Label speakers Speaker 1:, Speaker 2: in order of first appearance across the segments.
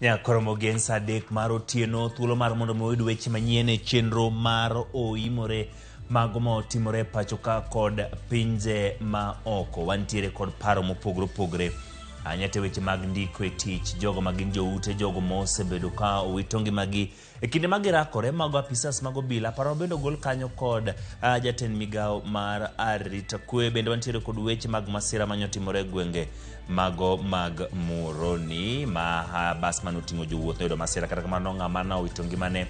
Speaker 1: Nyakoromo gi en saa 3 mar otieno, thuolo mar mondo mi wayud weche manyien e chenro mar Oimore, mago ma otimore e pacho ka kod pinje ma oko. Wantiere kod paro mopogore opogore ahinya te weche mag ndiko e tich, jogo ma gin joute, jogo ma osebedo ka owito ngimagi e kinde ma girakore, mago apisas mag obila. Paro bende ogol kanyo kod jatend migawo mar arita kwe. Bende wantiere kod weche mag masira manyotimore e gwenge mago mag Muhoroni ma bas mane oting'o jowuoth noyudo masira, kata kamano ng'ama nowito ngimane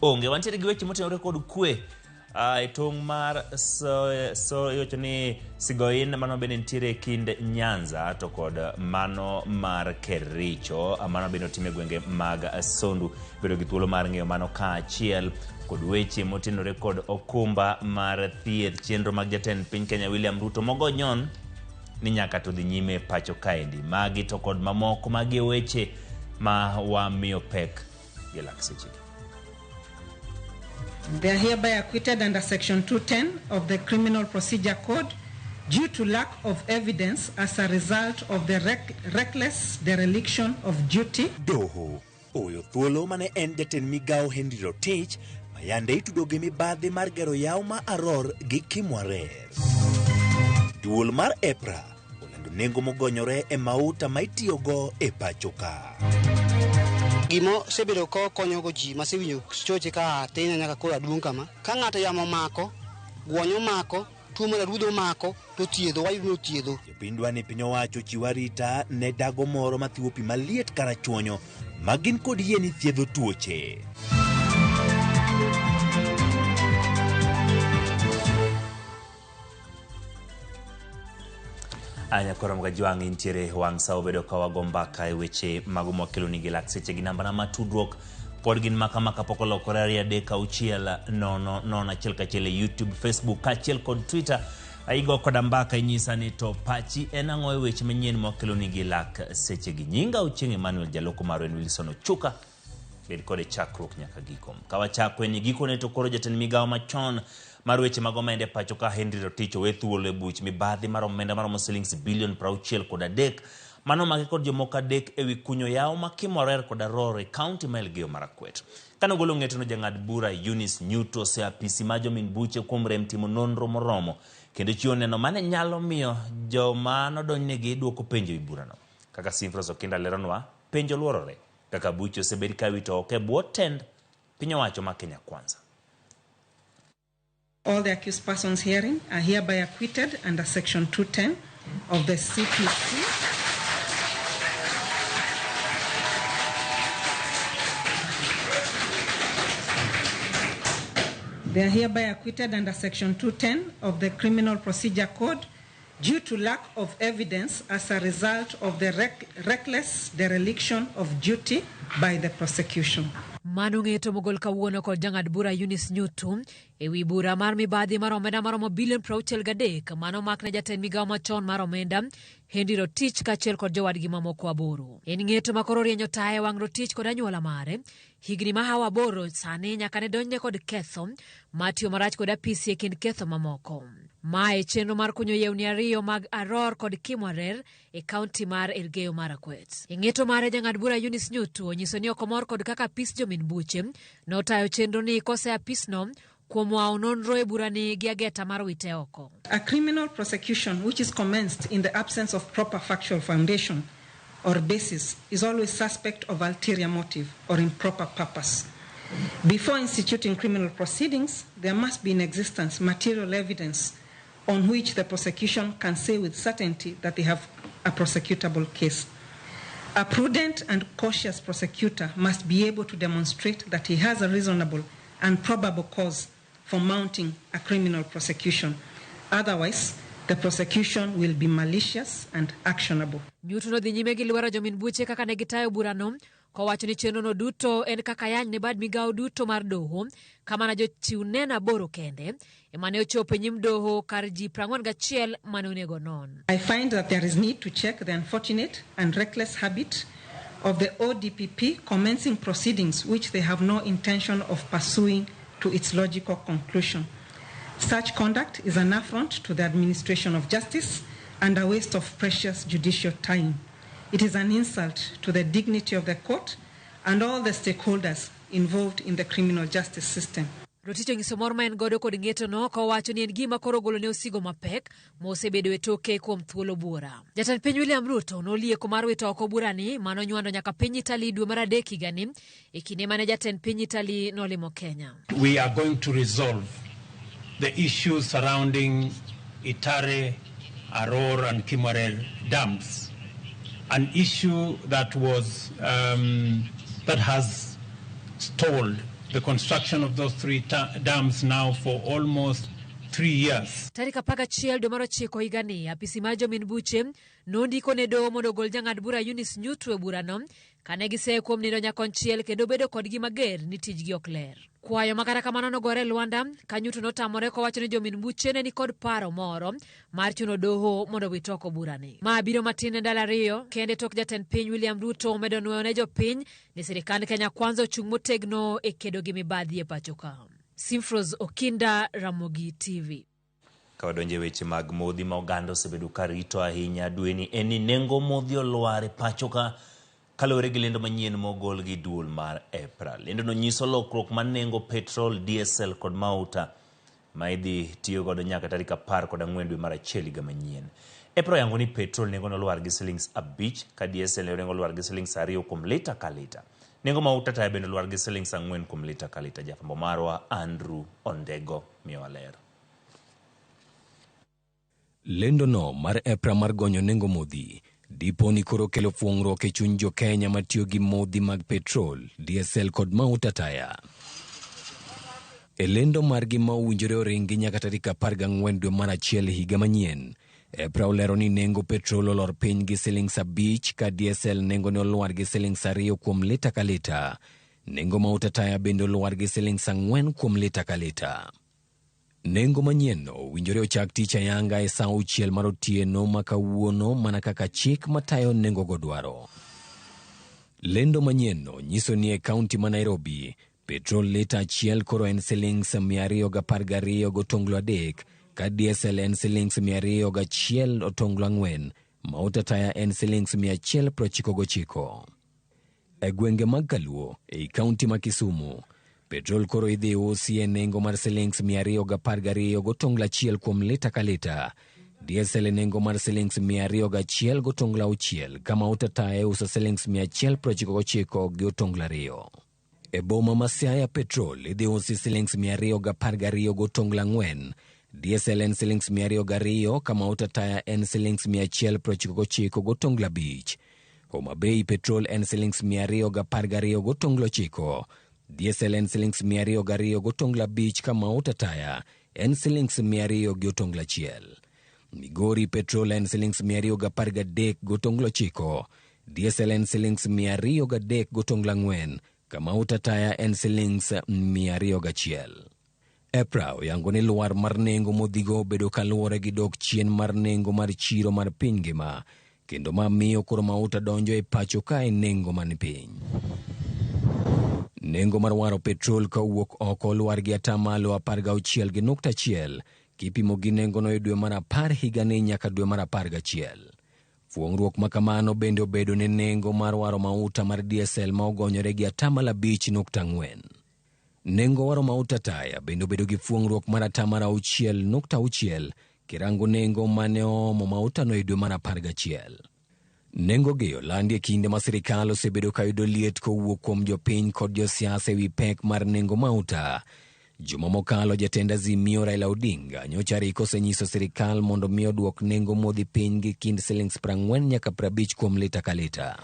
Speaker 1: onge. Wantiere gi weche motenore kod kwe e tong' mar so iwacho ni Sigoin, mano bende nitiere e kind Nyanza to kod mano mar Kericho, mano bende otime gwenge mag Sondu. Bedo gi thuolo mar ng'eyo mano kaachiel kod weche motenore kod okumba mar thieth, chenro mag jatend piny Kenya William Ruto mogonyon ni nyaka to dhi nyime pacho kaendi. Magi to kod mamoko, magi e weche ma wamiyo pek gi lak sechegi.
Speaker 2: They are hereby acquitted under Section 210 of the Criminal Procedure Code due to lack of evidence as a result of the reckless dereliction of duty.
Speaker 3: Doho oweyo thuolo mane en jatend migawo Henry Rotich ma yande itudo gi mibadhi mar gero yawo ma Aror gi Kimwarer. Duol mar EPRA olando nengo mogonyore e mauta ma itiyogo e pacho ka.
Speaker 4: Gima osebedo ka okonyogo ji masewinjo choche ka atin nyaka koro aduong' kama. Ka ng'ato yamo omako, gwonyo omako, tuo mar arudho omako, to thiedho, wayudo ni othiedho.
Speaker 3: Jopiny dwa ni piny owacho ochiw arita ne dago moro mathiwo pi maliet karachuonyo ma gin kod yie ni thiedho tuoche.
Speaker 1: Anya koro mga jwang' intiere wang' sa obedo ka wago mbaka e weche mago mwakeloni gi lak seche gi namba na ma tudruok pod gin maka maka pok olokore 2 3 6 0 0 1 1 e YouTube, Facebook kaachiel kod Twitter. Igo koda mbaka inyisa ni to pachi en ang'o e weche manyien mwakeloni gi lak seche gi. Nyinga Ochieng' Emmanuel, jaloko marwa en Wilson Ochuka. Bed kode chakruok nyaka giko. Ka wachako en gikone to koro jatend migawo machon mar weche mag omenda e pacho ka Henry Rotich owe thuolo e buch mibadhi mar omenda maromo silings bilion 63 mano omaki kod jomoko 3 ewi kunyo yawo ma Kimwarer kod Aror e kaunti ma Elgeyo Marakwet. Kane ogolo ng'etono jang'ad bura Eunice Nyuto ose apisi ma jomin buche kuom rem timo nonro moromo kendo chiwo neno mane nyalo miyo joma nodonjnegi duoko penjo ewi burano. Kaka Simfros Okinda leronwa, penjo luorore kaka buche osebed ka wito oko e bwo tend piny owacho ma Kenya Kwanza.
Speaker 2: All the accused persons hearing are hereby acquitted under Section 210 of the CPC. They are hereby acquitted under Section 210 of the Criminal Procedure Code due to lack of evidence as a result of the reckless dereliction of duty by the prosecution.
Speaker 5: Mano ng'eto mogol kawuono kod jang'ad bura Eunice Nyutu e wi bura mar mibadhi mar omenda maromo bilion 63 mano omak ne jatend migawo machon mar omenda Henry Rotich kaachiel kod jowadgi mamoko 8. En ng'eto ma koro rienyo taya e wang' Rotich kod anyuola mare higni mahawo 8 sani nyaka ne donjne kod ketho mar tiyo marach kod apisi e kind ketho mamoko. Mae chenro mar kunyo yewni 2 mag Aror kod Kimwarer e kaunti mar Elgeyo Marakwet. E ng'eto mare jang'ad bura Eunice Nyutu onyiso ni ok omor kod kaka apis jomin buche notayo chenro ni kose apisno kuom wawo nonro e burani gi ageta mar wite oko.
Speaker 2: A criminal prosecution which is commenced in the absence of proper factual foundation or basis is always suspect of ulterior motive or improper purpose. Before instituting criminal proceedings, there must be in existence material evidence on which the prosecution can say with certainty that they have a prosecutable case. A prudent and cautious prosecutor must be able to demonstrate that he has a reasonable and probable cause for mounting a criminal prosecution. Otherwise, the prosecution will be malicious and actionable.
Speaker 5: Nyutu nodhi nyime gi lwero jomin buche kaka ne gitayo burano, kowacho ni chenrono duto en kaka yany ne bad migawo duto mar doho, kamana jochiw neno 8 kende ema ne ochopo e nyim doho kar ji 41 mane onego non.
Speaker 2: I find that there is need to check the unfortunate and reckless habit of the ODPP commencing proceedings which they have no intention of pursuing to its logical conclusion. Such conduct is an affront to the administration of justice and a waste of precious judicial time. It is an insult to the dignity of the court and all the stakeholders involved in the criminal justice system.
Speaker 5: Rotich onyiso mor ma en godo kod ng'etono kowacho ni en gima koro ogolone osigo mapek mosebedo e toke kuom thuolo buora. Jatend piny William Ruto nolieko mar wito oko burani manonywando nyaka piny Italy dwe mar adek higani e kinde mane jatend piny Italy nolimo Kenya.
Speaker 6: We are going to resolve the issues surrounding Itare, Aror and Kimwarer dams, an issue that was that has stalled the construction of those three dams now for almost 3 years.
Speaker 5: Tarik 11 dwe mar ochiko higani, apisi mar jomin buche nondiko ne doho mondo ogol jang'ad bura Eunice Nyutu e burano kane giseye kuom nindo nyakonchiel kendo bedo kodgi mager ni tijgi ok ler. Kwayo ma kata kamano nogore e lwanda ka Nyutu notamore kowacho ni jomin buche ne nikod paro moro mar chuno doho mondo owit oko burani. Ma biro matin e ndalo 2 kende tok jatend piny William Ruto omedo nwoyo ne jopiny ni sirikand Kenya Kwanza ochung' motegno e kedo gi mibadhi e pacho ka. Simfros Okinda, Ramogi TV.
Speaker 1: Ka wadonjo e weche mag modhi ma oganda osebedo ka rito ahinya dweni en ni nengo modhi olwar e pacho ka kaluwore gi lendo manyien mogol gi duol mar EPRA. Lendono nyiso lokruok mar nengo petrol, diesel kod mauta ma idhi tiyo godo nyaka tarik 14 dwe mar achiel higa manyien. EPRA oyango ni petrol nengone olwar gi silings 5 ka diesel nengo olwar gi silings 2 kuom lita ka lita. Nengo mauta taya bende olwar gi silings 4 kuom lita ka lita. Jafwambo marwa Andrew Ondego miyowa ler.
Speaker 7: Lendono mar EPRA mar gonyo nengo modhi dipo ni koro kelo fuong'ruok e chuny jo-Kenya matiyo gi modhi mag petrol, diesel kod mauta taya. E lendo margi ma owinjore oringi nyaka tarik 14 dwe mar achiel higa manyien, EPRA olero ni nengo petrol olor piny gi silings 5 ka diesel nengone olwar gi silings 2 kuom lita ka lita. Nengo mauta taya bende olwar gi silings 4 kuom lita ka lita. Nengo manyienno owinjore ochak tich ayanga e sa 6 mar otieno ma kawuono mana kaka chik matayo nengogo dwaro. Lendo manyienno nyiso ni e kaunti ma Nairobi, petrol lita achiel koro en silings 212.3 ka diesel en silings 201.4, mauta taya en silings 199. E gwenge mag Kaluo, ei kaunti ma Kisumu, petrol koro idhi usi e nengo mar silings 212.1 kuom lita ka lita. Diesel e nengo mar silings 201.6 ka mauta taya iuso silings 199.2. E boma ma Siaya petrol idhi usi silings 212.4, diesel en silings 202 ka mauta taya en silings 199.5. Homa Bay petrol en silings 212.9, diesel en silings 202.5 ka mauta taya en silings 200.1. Migori petrol en silings 213.9, diesel en silings 203.4 ka mauta taya en silings 201. EPRA oyango ni lwar mar nengo modhigo obedo kaluwore gi dok chien mar nengo mar chiro mar piny ngima kendo ma miyo koro mauta donjo e pacho ka e nengo man piny. Nengo mar waro petrol ka owuok oko olwar gi atamalo 16.1 kipimo gi nengono e dwe mar 10 higani nyaka dwe mar 11. Fuong'ruok ma kamano bende obedo ne nengo mar waro mauta mar diesel ma ogonyore gi atamalo 5.4. Nengo waro mauta taya bende obedo gi fuong'ruok mar atamalo 6.6 kirango nengo mane oomo mautano e dwe mar 11. Nengogi olandi e kinde ma sirikal osebedo ka yudo liet kowuok kuom jopiny kod josiasa e wi pek mar nengo mauta. Juma mokalo jatend Azimio Raila Odinga nyocha riko osenyiso sirikal mondo mi oduok nengo modhi piny gi kind silings 40 nyaka 50 kuom lita ka lita.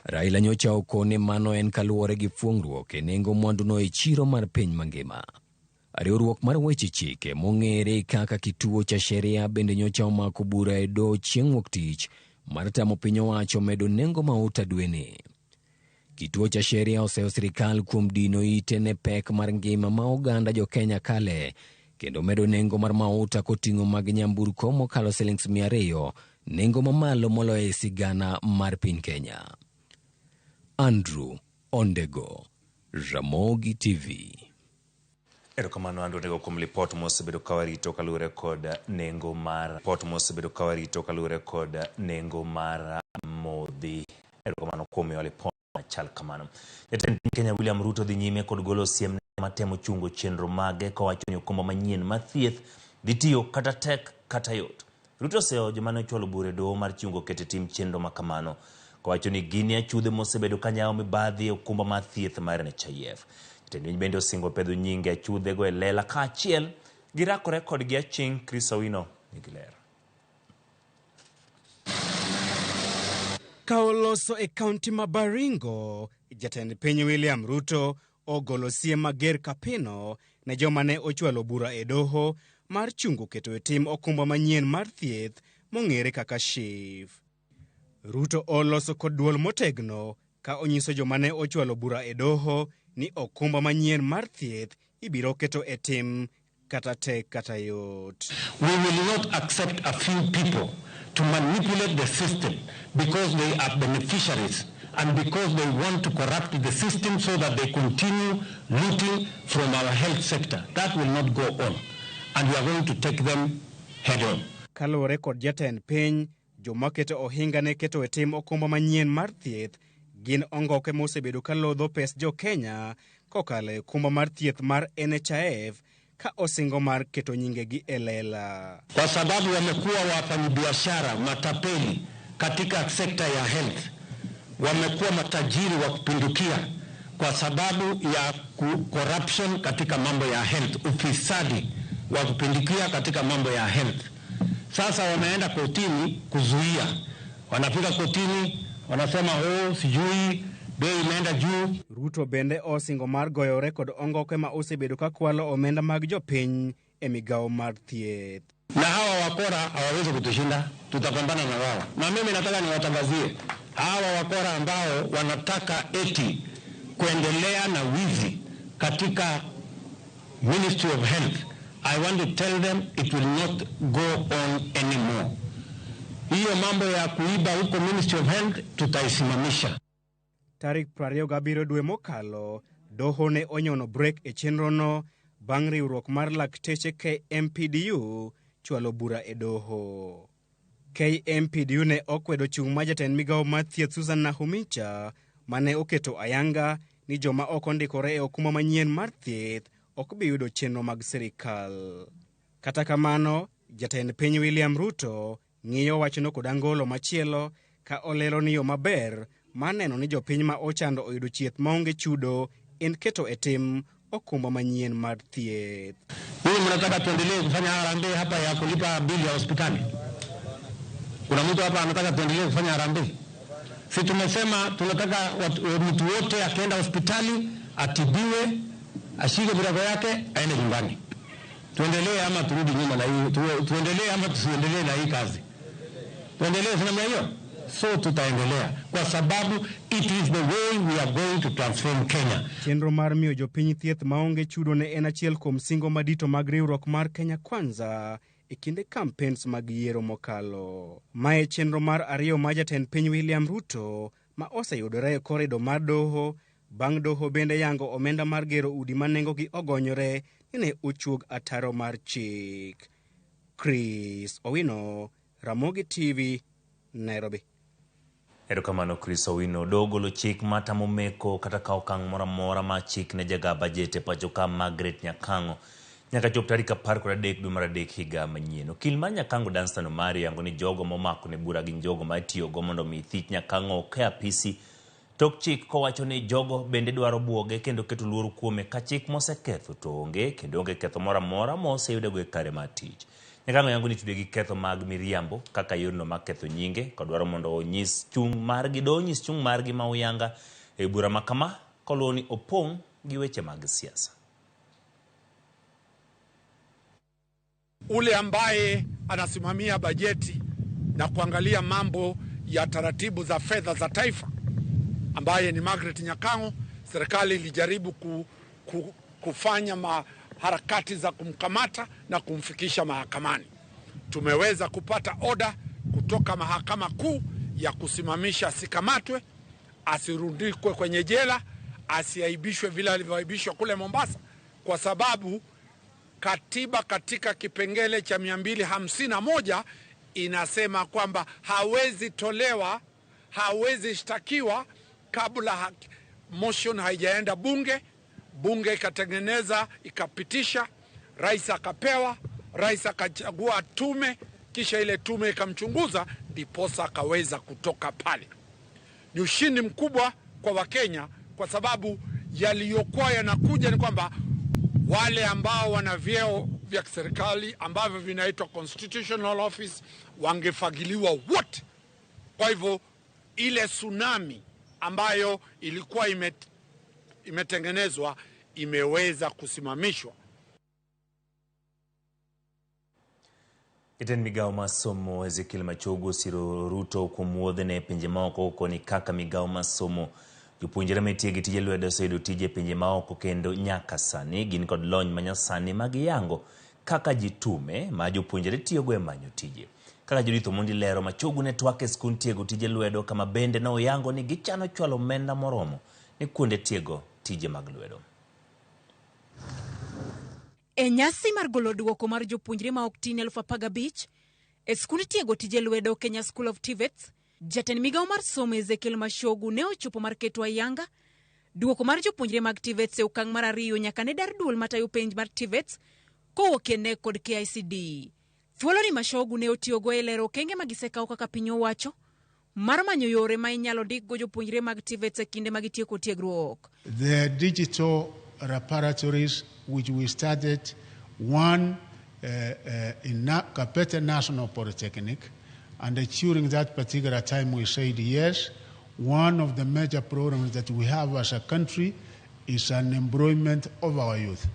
Speaker 7: Raila nyocha okone mano en kaluwore gi fuong'ruok e nengo mwanduno e chiro mar piny mangima. Riwruok mar weche chike mong'ere kaka Kituo cha Sheria bende nyocha omako bura e doho chieng' wuok tich mar tamo piny owacho medo nengo mauta dweni. Kituo cha Sheria oseyo sirikal kuom dino ite ne pek mar ngima ma oganda jo-Kenya kale kendo medo nengo mar mauta koting'o mag nyamburko mokalo silings 200, nengo mamalo moloyo e sigana mar piny Kenya. Andrew Ondego, Ramogi TV.
Speaker 1: Erokamano Andrew Ondego kuom lipot mosebedo ka warito kaluwore kod nengo mar lipot mosebedo ka warito kaluwore kod nengo mar modhi. Erokamano kuom miyowa lipot. machal kamano. Jatend piny Kenya William Ruto dhi nyime kod golo siem matemo chungo chenro mage kowacho ni okumba manyien mar thieth dhi tiyo kata tek kata yot. Ruto oseyo joma ne ochwalo bura e doho mar chungo keto e tim chenro ma kamano kowacho ni gin e achudhe mosebedo ka nyawo mibadhi e okumba mar thieth mar NHIF. Jatend piny bende osingo pedho nyinge achudhego e lela kaachiel gi rakore kodgi aching'. Chris Owino nigi ler.
Speaker 8: Ka oloso e kaunti ma Baringo, jatend piny William Ruto ogolo siem mager kapino ne joma ne ochwalo bura e doho mar chungo keto e tim okumba manyien mar thieth mong'ere kaka SHIF. Ruto oloso kod duol motegno ka onyiso joma ne ochwalo bura e doho ni okumba manyien mar thieth ibiro keto e tim kata tek kata yot.
Speaker 9: We will not accept a few people to manipulate the system because they are beneficiaries and because they want to corrupt the system so that they continue looting from our health sector. That will not go on, and we are going to take them head on.
Speaker 8: Kaluwore kod jatend piny, joma keto ohinga ne keto e tim okumba manyien mar thieth gin ongoke mosebedo ka lodho pes jo Kenya kokalo e okumba mar thieth mar NHIF ka osingo mar keto nyingegi e lela.
Speaker 9: Kwa sababu wamekuwa wafanyabiashara matapeli katika sekta ya health, wamekuwa matajiri wa kupindukia kwa sababu ya corruption katika mambo ya health, ufisadi wa kupindukia katika mambo ya health. Sasa wameenda kotini kuzuia, wanafika kotini wanasema oh, sijui bei imeenda juu.
Speaker 8: Ruto bende osingo mar goyore kod ongoke ma osebedo ka kwalo omenda mag jopiny e migawo mar thieth.
Speaker 9: Na hawa wakora hawawezi kutushinda, tutapambana na wao. Na mimi nataka niwatangazie hawa wakora ambao wanataka eti kuendelea na wizi katika Ministry of Health. I want to tell them it will not go on anymore. Hiyo mambo ya kuiba huko Ministry of Health tutaisimamisha.
Speaker 8: Tarik 27 dwe mokalo, doho ne onyono brek e chenrono bang' riwruok mar lakteche KMPDU chwalo bura e doho. KMPDU ne okwedo chung' ma jatend migawo mar thieth Susan Nakhumicha mane oketo ayanga ni joma ok ondikore e okumba manyien mar thieth ok bi yudo chenro mag sirikal. Kata kamano, jatend piny William Ruto ng'iyo wachno kod angolo machielo ka olero ni yo maber mar neno ni jopiny ma ochando oyudo chieth maonge chudo en keto e tim okumba manyien mar thieth.
Speaker 9: Ninyi mnataka tuendelee kufanya harambee hapa ya kulipa bili ya hospitali? Kuna mtu hapa anataka tuendelee kufanya harambee? Si tumesema tunataka mtu wote akienda hospitali atibiwe, ashike virago yake aende nyumbani. Tuendelee ama turudi nyuma na hii? Tuendelee ama tusiendelee na hii kazi? Tuendelee si namna hiyo? So tutaendelea kwa sababu it is the way we are going to transform Kenya.
Speaker 8: Chenro mar miyo jopiny thieth maonge chudo ne en achiel kuom singo madito mag riwruok mar Kenya Kwanza e kinde campaigns mag yiero mokalo. Mae chenro mar ariyo ma jatend piny William Ruto ma oseyudore e korido mar doho bang' doho bende yango omenda mar gero udi ma nengogi ogonyore ni ne ochuog ataro mar chik. Chris Owino, Ramogi TV, Nairobi.
Speaker 1: Erokamano Chris Owino. Doho ogolo chik matamo meko kata kawo okang' moro amora mar chik ne jaga bajet e pacho ka Margaret Nyakang'o nyaka chop tarik 13 dwe mar adek higa manyien. Okil mar Nyakang'o Danstan Omari yango ni jogo momako ne bura gin jogo ma itiyogo mondo mi thich Nyakang'o oke apisi tok chik kowacho ni jogo bende dwaro buoge kendo keto luor kuome ka chik moseketho to onge kendo onge ketho moro amora moseyudego e kare mar tich. Nyakang'o yango ni itude gi ketho mag miriambo kaka yorno mar ketho nyinge kodwaro mondo onyis chung' margi do onyis chung' margi ma uyanga e bura ma kama koluwo ni opong' gi weche mag siasa.
Speaker 10: Ule ambaye anasimamia bajeti na kuangalia mambo ya taratibu za fedha za taifa ambaye ni Margaret Nyakang'o, serikali ilijaribu kufanya harakati za kumkamata na kumfikisha mahakamani. Tumeweza kupata oda kutoka mahakama kuu ya kusimamisha asikamatwe, asirundikwe kwenye jela, asiaibishwe vile alivyoaibishwa kule Mombasa, kwa sababu katiba katika kipengele cha 251 inasema kwamba hawezi tolewa, hawezi shtakiwa kabla motion haijaenda bunge, bunge ikatengeneza ikapitisha, rais akapewa, rais akachagua tume, kisha ile tume ikamchunguza, ndiposa akaweza kutoka pale. Ni ushindi mkubwa kwa Wakenya kwa sababu yaliyokuwa yanakuja ni kwamba wale ambao wana vyeo vya serikali ambavyo vinaitwa constitutional office wangefagiliwa wote. Kwa hivyo ile tsunami ambayo ilikuwa imetengenezwa imeweza kusimamishwa.
Speaker 1: Jatend migawo mar somo Ezekiel Machogu osiro Ruto kuom wuodhene e pinje maoko koni kaka migawo mar somo jopuonjre matiegi tije lwedo oseyudo tije e pinje maoko kendo nyaka sani gin kod lony manyasani ma giyango kaka jitume ma jopuonjre tiyogo e manyo tije. Kaka Judith Omondi lero, Machogu ne twak e skund tiego tije lwedo kama bende ne oyango ni gichano chwalo omenda moromo ne kuonde tiego tije mag lwedo.
Speaker 11: E nyasi mar golo duoko mar jopuonjre ma ok tin 15,000 e skund tiego tije lwedo Kenya School of TVETs, jatend migawo mar somo Ezekiel Machogu ne ochopo mar keto ayanga duoko mar jopuonjre mag TVETs e okang' mar ariyo nyaka ne dar duol matayo penj mar TVETs kowuok e KNEC kod KICD. Thuoloni Machogu ne otiyogo e lero okenge ma gisekawo kaka piny owacho mar manyo yore ma inyalo ndikgo jopuonjre mag TVETs e kinde ma gitieko tiegruok.
Speaker 12: The digital repertories which we started, one in Kabete National Polytechnic, and during that particular time we said yes, one of the major programs that we have as a country is an employment of our youth.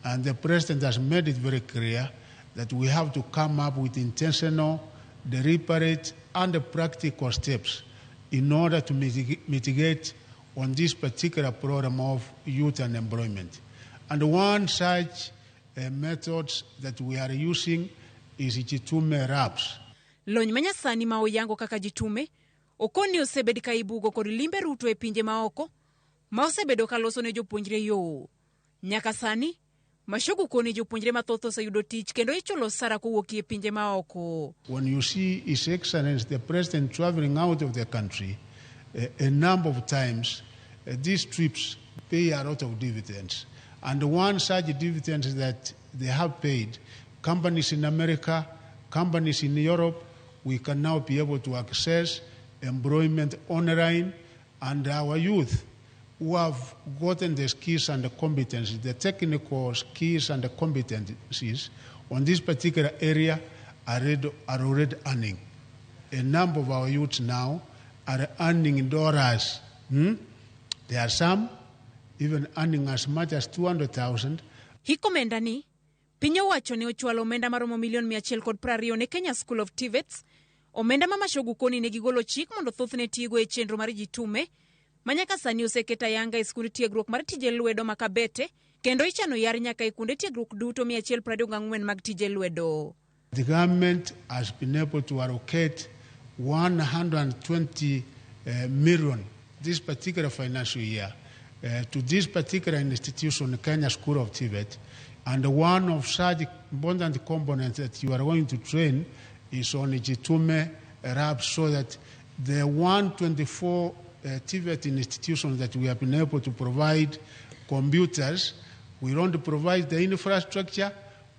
Speaker 12: And the president has made it very clear that we have to come up with intentional, deliberate, and practical steps in order to mitigate on this particular program of youth unemployment. And one such methods that we are using is Jitume Labs.
Speaker 11: Lony manyasani ma oyango kaka Jitume okoni osebed ka ibugo kod limbe Ruto e pinje maoko ma osebedo ka loso ne jopuonjre yo. Nyaka sani Machogu koni jopuonjre mathoth oseyudo tich kendo ichulo osara kowuok e pinje maoko.
Speaker 12: When you see His Excellency the President traveling out of the country a number of times, these trips pay a lot of dividends. And one such dividend that they have paid, companies in America, companies in Europe, we can now be able to access employment online, and our youth who have gotten the skills and the competencies, the technical skills and the competencies on this particular area are already earning. A number of our youths now are earning in dollars. There are some even earning as much as 200,000.
Speaker 11: Hik omenda ni, piny owacho ne ochwalo omenda maromo milion 120 ne Kenya School of TVETs, omenda ma Machogu koni ne gigolo chik mondo thothne tigo e chenro mar Jitume, ma nyaka sani oseket ayanga e skund tiegruok mar tije lwedo ma Kabete, kendo ichano yar nyaka e kuonde tiegruok duto 124 mag tije lwedo.
Speaker 12: The government has been able to allocate 120 million this particular financial year to this particular institution, Kenya School of TVET, and one of such important components that you are going to train is on Jitume Lab, so that the 124 TVET institutions that we have been able to provide computers, we don't provide the infrastructure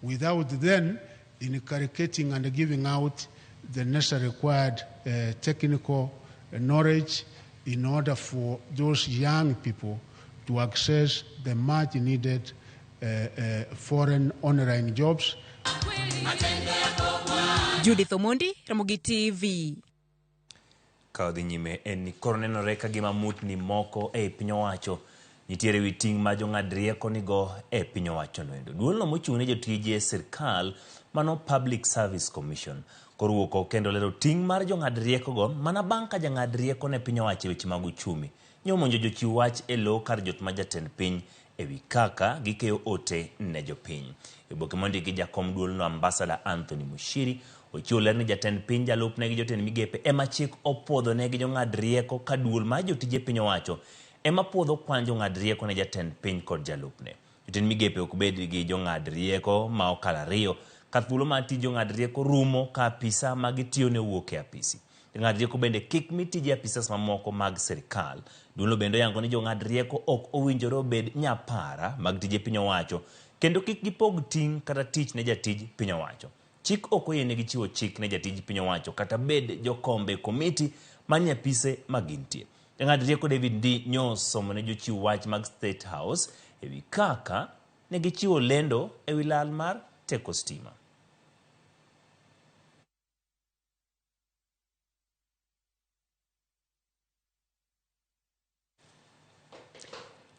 Speaker 12: without then inculcating and giving out the necessary required technical knowledge in order for those young people to access the much needed foreign online jobs.
Speaker 11: Judith Omondi, Ramogi TV.
Speaker 1: Ka odhi nyime en ni koro nenore ka gima mutni moko e piny owacho nitiere wi ting' ma jong'ad rieko nigo e piny owacho noendo. Duolno mochung' ne jotije sirkal mano Public Service Commission koro wuok oko kendo lero ting' mar jong'ad riekogo mana bang' ka jang'ad rieko ne piny owacho e weche mag uchumi nyomonjo jochiw wach e lo kar jot ma jatend piny e wi kaka gikeyo ote ne jopiny. E oboke mondiki gi jakom duolno Ambassador Anthony Mushiri ochiwo ler ni jatend piny, jalupne gi jotend migepe ema chik opuodho ne gi jong'ad rieko ka duol mar jotije piny owacho ema puodho kwan jong'ad rieko ne jatend piny kod jalupne. Jotend migepe ok bed gi jong'ad rieko ma okalo ariyo ka thuolo mar tij jong'ad rieko rumo ka apisa ma gitiyo ne wuok e apisi. Jong'ad rieko bende kik mi tije apisas mamoko mag sirkal. Duolno bende oyango ni jong'ad rieko ok owinjore obed nyapara mag tije piny owacho kendo kik gipog ting' kata tich ne jatij piny owacho. Chik ok oyienegi chiwo chik ne jatij piny owacho kata bed jokombe komiti manie apise ma gintie. Jang'ad rieko David Ndii nyosomo ne jochiw wach mag State House ewi kaka ne gichiwo lendo ewi lal mar teko stima.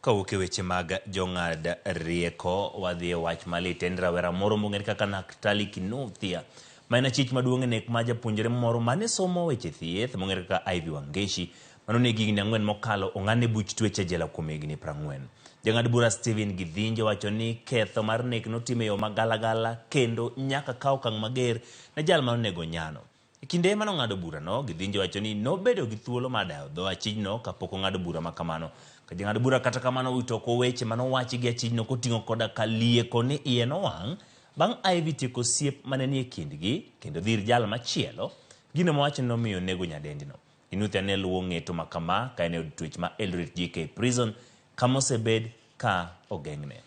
Speaker 1: Kawuok e weche mag jong'ad rieko, wadhi e wach malit. En rawera moro mong'ere kaka Naftali Kinuthia, ma en achich maduong' e nek mar japuonjre moro mane somo weche thieth mong'ere kaka Ivy Wangeshi, mane onegi higni ang'wen mokalo, ong'adne buch twech e jela kuom higni 40. Jang'ad bura Stephen Githinji owacho ni ketho mar nek notim e yo magalagala kendo nyaka kaw okang' mager ne jal mane onego nyano. E kinde mane ong'ado burano, Githinji owacho ni nobedo gi thuolo mar dayo dho achijno kapok ong'ado bura ma kamano. Ka jang'ad bura kata kamano owito oko weche mane owachi gi achijno koting'o koda ka lieko ni iye nowang' bang' Ivy tieko osiep mane nie kindgi kendo dhi ir jal machielo, gino mowacho ni nomiyo onego nyadendino. Kinuthia ne luwo ng'eto ma kama ka en e od twech ma Eldoret GK Prison kama osebed ka ogeng'ne.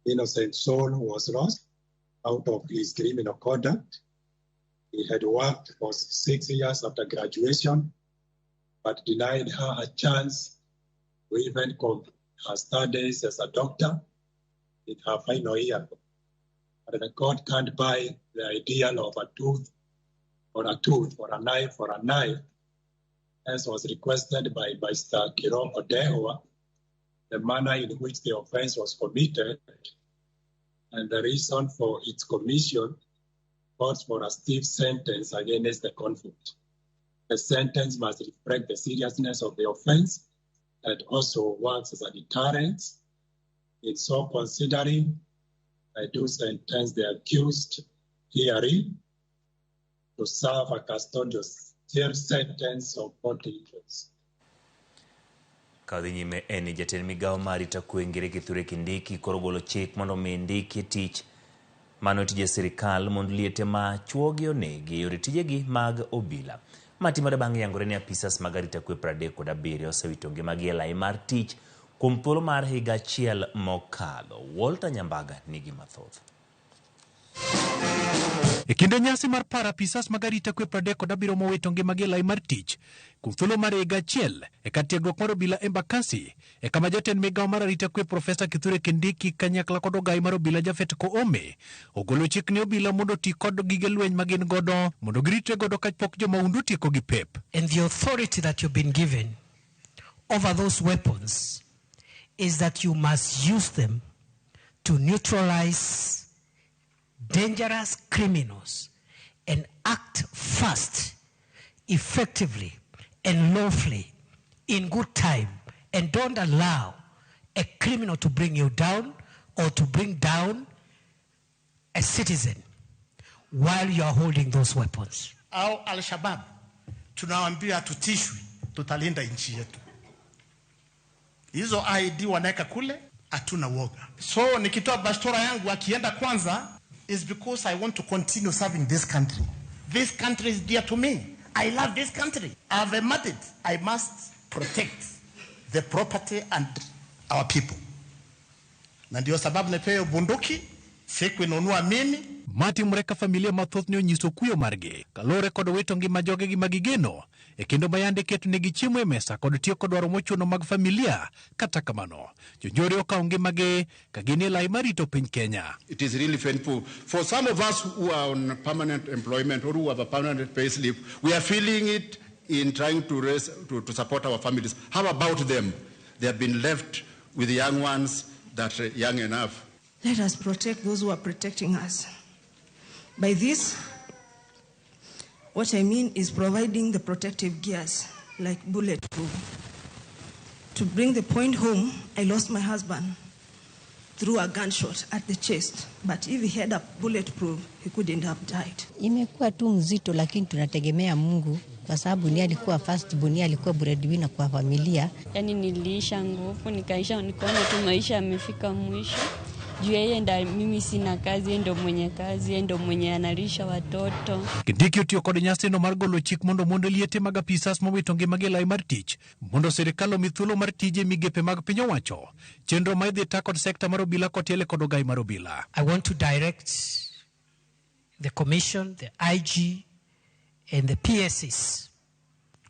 Speaker 13: Innocent soul was lost out of his criminal conduct. He had worked for 6 years after graduation, but denied her a chance to even complete her studies as a doctor in her final year. But the court can't buy the ideal of a tooth for a tooth, for a knife for a knife, as was requested by Mr. Kiroko Dewa, the manner in which the offense was committed and the reason for its commission calls for a stiff sentence against the convict. The sentence must reflect the seriousness of the offense and also works as a deterrent. In so considering, I do sentence the accused herein to serve a custodial jail sentence of 40 years.
Speaker 1: Ka dhi nyime en ni jatend migawo mar arita kwe Ngire Kithure Kindiki koro ogolo chik mondo mi ndiki tich mano tije sirikal mond liete ma chuogi onegi e yore tijegi mag obila. Ma timore bang' yangore ni apisas mag arita kwe 37 osewito ngimagi e lai mar tich kuom thuolo mar higa achiel mokalo. Walter Nyambaga nigi mathoth.
Speaker 14: E kinde nyasi mar paro apisas mag arita kwe 37 mowito ngimagi e lai mar tich kuom thuolo mar higa achiel e kar tiegruok mar obila Embakasi e kama jatend migawo mar arita kwe Profesa Kithure Kindiki kanyakla kod ogai mar obila Japhet Koome ogolo chik ne obila mondo oti kod gige lweny ma gin godo mondo giritre godo kapok jomahundu otiekogi pep.
Speaker 15: And the authority that you've been given over those weapons is that you must use them to neutralize dangerous criminals and act fast, effectively, and lawfully in good time, and don't allow a criminal to bring you down or to bring down a citizen while you are holding those weapons.
Speaker 16: Au Al-Shabaab tunawaambia tutishwi, tutalinda nchi yetu. Hizo ID wanaweka kule, hatuna woga. So nikitoa bastora yangu akienda kwanza is because I want to continue serving this country. This country is dear to me. I love this country. I have a mandate. I must protect the property and our people. Na ndio sababu nipewe bunduki, sikuinunua mimi.
Speaker 14: Matimore ka familia mathoth ne onyiso kuyo margi kaluwore kod wito ngima jogegi ma gigeno e kendo ma yande ketonegi chiemo e mesa kod tieko dwaro mochuno mag familia. Kata kamano, jonjore okawo ngimagi ka gin e lai marito piny Kenya.
Speaker 17: It is really painful. For some of us who are on permanent employment or who have a permanent pay slip, we are feeling it in trying to raise, to support our families. How about them? They have been left with young ones that are young enough.
Speaker 18: Let us protect those who are protecting us. By this, what I mean is providing the protective gears, like bulletproof. To bring the point home, I lost my husband through a gunshot at the chest. But if he had a bulletproof, he couldn't have died.
Speaker 19: Imekuwa tu mzito, lakini tunategemea Mungu kwa sababu ni alikuwa first born, ni alikuwa breadwinner kwa familia.
Speaker 20: Yani niliisha nguvu, nikaisha, nikaona tu maisha yamefika mwisho. Juu yeye ndo mimi sina kazi, yeye ndo mwenye kazi, yeye ndo mwenye analisha watoto.
Speaker 14: Kindiki otiyo kod nyasino mar golo chik mondo mond liete mag apisas mowito ngimagi e lai mar tich mondo sirikal omi thuolo mar tije migepe mag piny owacho. Chenro ma idhi ta kod sekta mar obila kotiele kod ogai mar obila.
Speaker 15: I want to direct the commission, the IG and the PSs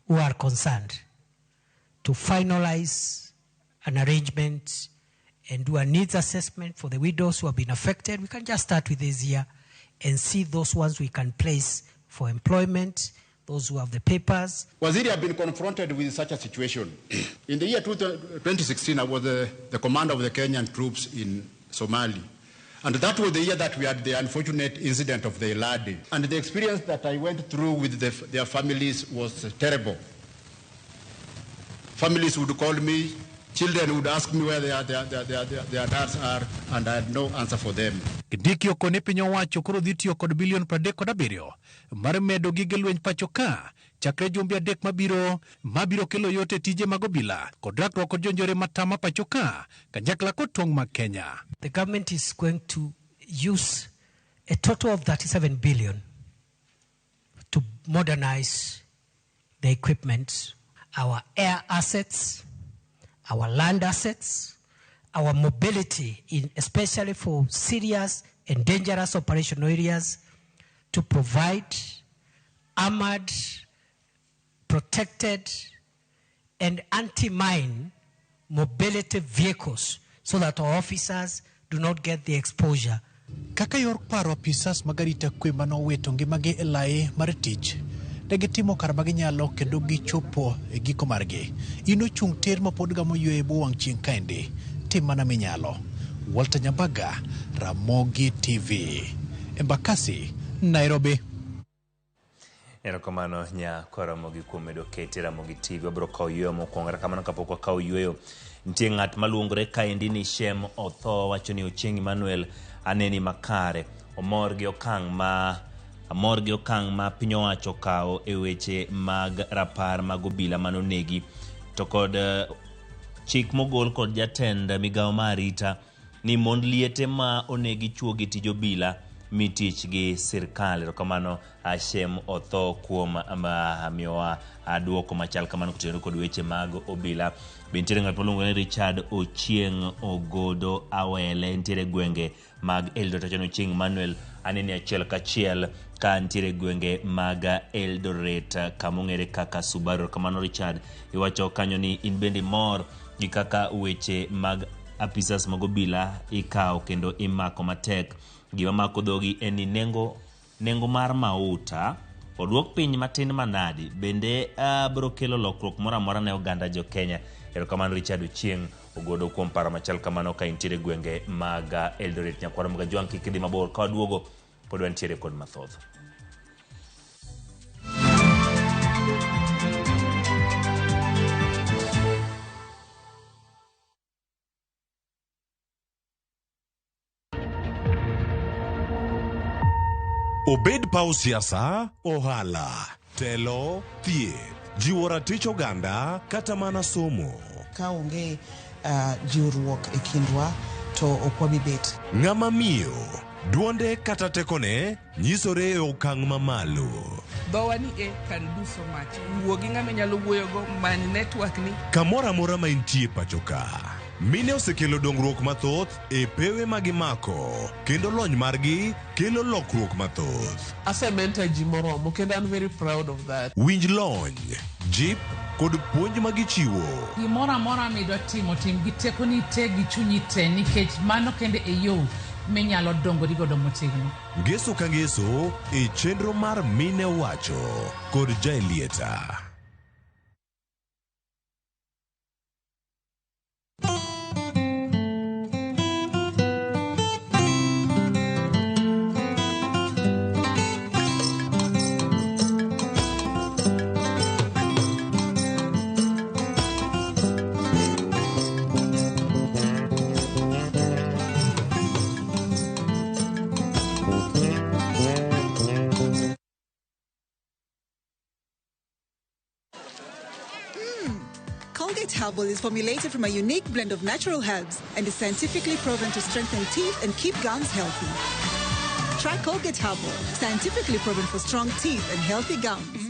Speaker 15: who are concerned to finalize an arrangement and do a needs assessment for the widows who have been affected. We can just start with this year and see those ones we can place for employment, those who have the papers.
Speaker 17: Waziri have been confronted with such a situation. In the year 2016, I was the commander of the Kenyan troops in Somali. And that was the year that we had the unfortunate incident of the Eladi. And the experience that I went through with their families was terrible. Families would call me, children would ask me where their dads are, and I had no answer for them.
Speaker 14: Kindiki okone piny owacho koro dhi tiyo kod bilion 37 mar medo gige lweny pacho ka chakre jumbe 3 mabiro kelo yot e tije mag obila kod rakruok kod jonjore matama pacho ka kanyakla kod tong' mag Kenya.
Speaker 15: The government is going to use a total of 37 billion to modernize the equipment, our air assets, our land assets, our mobility, especially for serious and dangerous operational areas, to provide armored, protected, and anti-mine mobility vehicles so that our officers do not get the exposure.
Speaker 14: Kaka yor paro apisas mag arita kwe manowito ngimagi e lai mar tich, ne gitimo kar ma ginyalo kendo gichopo e giko margi. In ochung' tir ma pod gamo yweyo e bwo wang' chieng' kaendi, tim mana minyalo. Walter Nyambaga, Ramogi TV, Embakasi, Nairobi.
Speaker 1: Erokamano nya kwa Ramogi kuom medo kete Ramogi TV. Wabiro kawo yweyo mokwongo. Kata kamano kapok wakawo yweyo, nitie ng'at maluongore kaendi ni Shem Otho, wacho ni Ochieng' Emmanuel aneni makare. Omor gi okang' ma piny owacho okawo e weche mag rapar mag obila manonegi, to kod chik mogol kod jatend migawo mar arita ni mond liete ma onegi chuo gi tij obila mi tich gi sirkal. Erokamano Shem Otho kuom miyowa duoko machal kamano kotenore kod weche mag obila. Be nitiere ng'at maluongo ni Richard Ochieng' Ogodo Awele, nitiere gwenge mag Eldoret. Wacho ni Ochieng' Emmanuel aneni achiel kachiel ka nitiere gwenge mag Eldoret kamong'ere kaka Subaru. Kamano Richard, iwacho kanyo ni in bende mor gi kaka weche mag apisas mag obila ikawo kendo imako matek. Gima mako dhogi en ni nengo mar mauta oduok piny matin manadi, bende biro kelo lokruok moro amora ne oganda jo Kenya. Erokamano Richard Ochieng' Ogodo kuom paro machal kamano ka intiere gwenge mag Eldoret. Nyakwar Mgajwang' kik idhi mabor, ka waduogo pod wantiere kod mathoth.
Speaker 21: Obed paw siasa, ohala, telo, thieth, jiwo ratich oganda kata mana somo.
Speaker 22: Ka onge jiwruok e kindwa to ok wabi bet.
Speaker 21: Ng'ama miyo, duonde kata tekone nyisore e okang' mamalo.
Speaker 23: Dhowa ni e can do so much. Wuo gi ng'ama inyalo wuoyogo, many network ni.
Speaker 21: Kamoro amora ma intie pacho ka, mine osekelo dongruok mathoth e pewe ma gimako, kendo lony margi kelo lokruok mathoth.
Speaker 23: Asementor ji moromo kendo I'm very proud of that.
Speaker 21: Winj lony, jip kod puonj ma gichiwo.
Speaker 24: Gimoro amora midwa timo, tim gi tekoni te gi chunyi te, nikech mano kende e yo minyalo dongori godo motegno.
Speaker 21: Ngeso ka ngeso e chenro mar Mine Wacho kod Jaelieta.
Speaker 2: Herbal is formulated from a unique blend of natural herbs and is scientifically proven to strengthen teeth and keep gums healthy. Try Colgate Herbal, scientifically proven for strong teeth and healthy gums.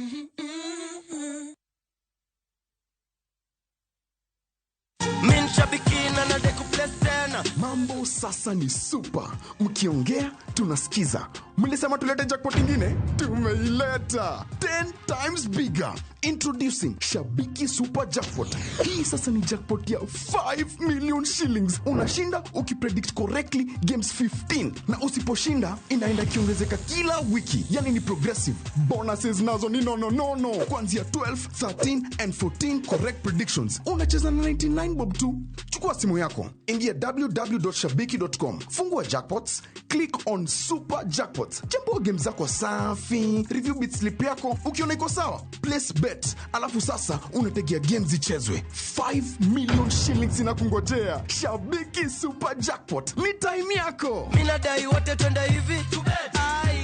Speaker 3: Mambo sasa ni super. Mkiongea tunasikiza. Mlisema tulete jackpot ingine? Tumeileta. 10 times bigger. Introducing Shabiki Super Jackpot. Hii sasa ni jackpot ya 5 million shillings. Unashinda ukipredict correctly games 15. Na usiposhinda inaenda kiongezeka kila wiki. Yani ni progressive. Bonuses nazo ni no no no no. Kuanzia 12, 13 and 14 correct predictions. Unacheza na 99 bob tu. Chukua simu yako. Ingia www.shabiki.com. Fungua jackpots, click on Super Jackpots. Chambua game zako safi, review bit slip yako, ukiona iko sawa, place bet. Alafu sasa unategea games zichezwe. 5 million shillings inakungojea. Shabiki Super Jackpot. Ni time yako.
Speaker 4: Mimi nadai wote twende hivi.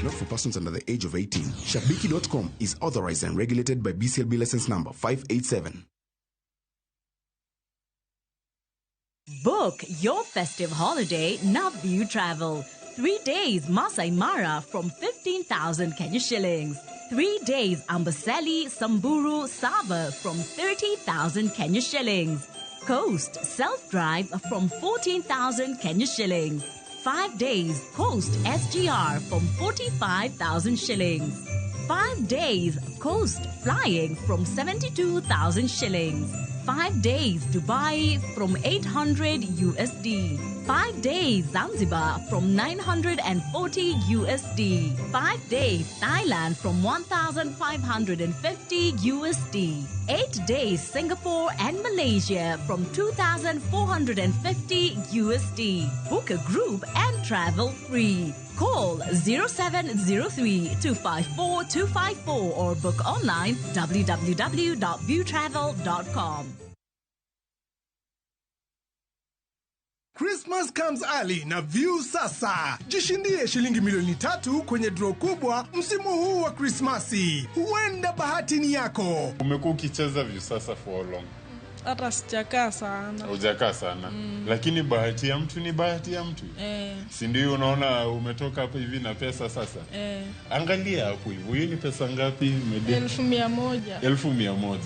Speaker 3: Not for persons under the age of 18. Shabiki.com is authorized and regulated by BCLB license number 587.
Speaker 6: Book your festive holiday Navview Travel. 3 days Masai Mara from 15,000 Kenya shillings. 3 days Amboseli, Samburu, Sava from 30,000 Kenya shillings. Coast self-drive from 14,000 Kenya shillings. 5 days Coast SGR from 45,000 shillings. 5 days Coast flying from 72,000 shillings. 5 days Dubai from 800 USD. 5 days Zanzibar from 940 USD. 5 days Thailand from 1,550 USD. 8 days Singapore and Malaysia from 2,450 USD. Book a group and travel free. Call 0703 254 254 or book online www.viewtravel.com.
Speaker 25: Christmas comes early na View Sasa. Jishindie shilingi milioni 3 kwenye draw kubwa msimu huu wa Krismasi. Huenda bahati ni yako.
Speaker 26: Umekuwa ukicheza View Sasa for how long?
Speaker 27: Hata sijakaa sana.
Speaker 26: Hujakaa sana. Lakini bahati ya mtu ni bahati ya mtu. Si ndio unaona umetoka hapo hivi na pesa sasa? Angalia hapo hivyo. Hiyo ni pesa ngapi?
Speaker 27: 1,100.
Speaker 26: 1,100.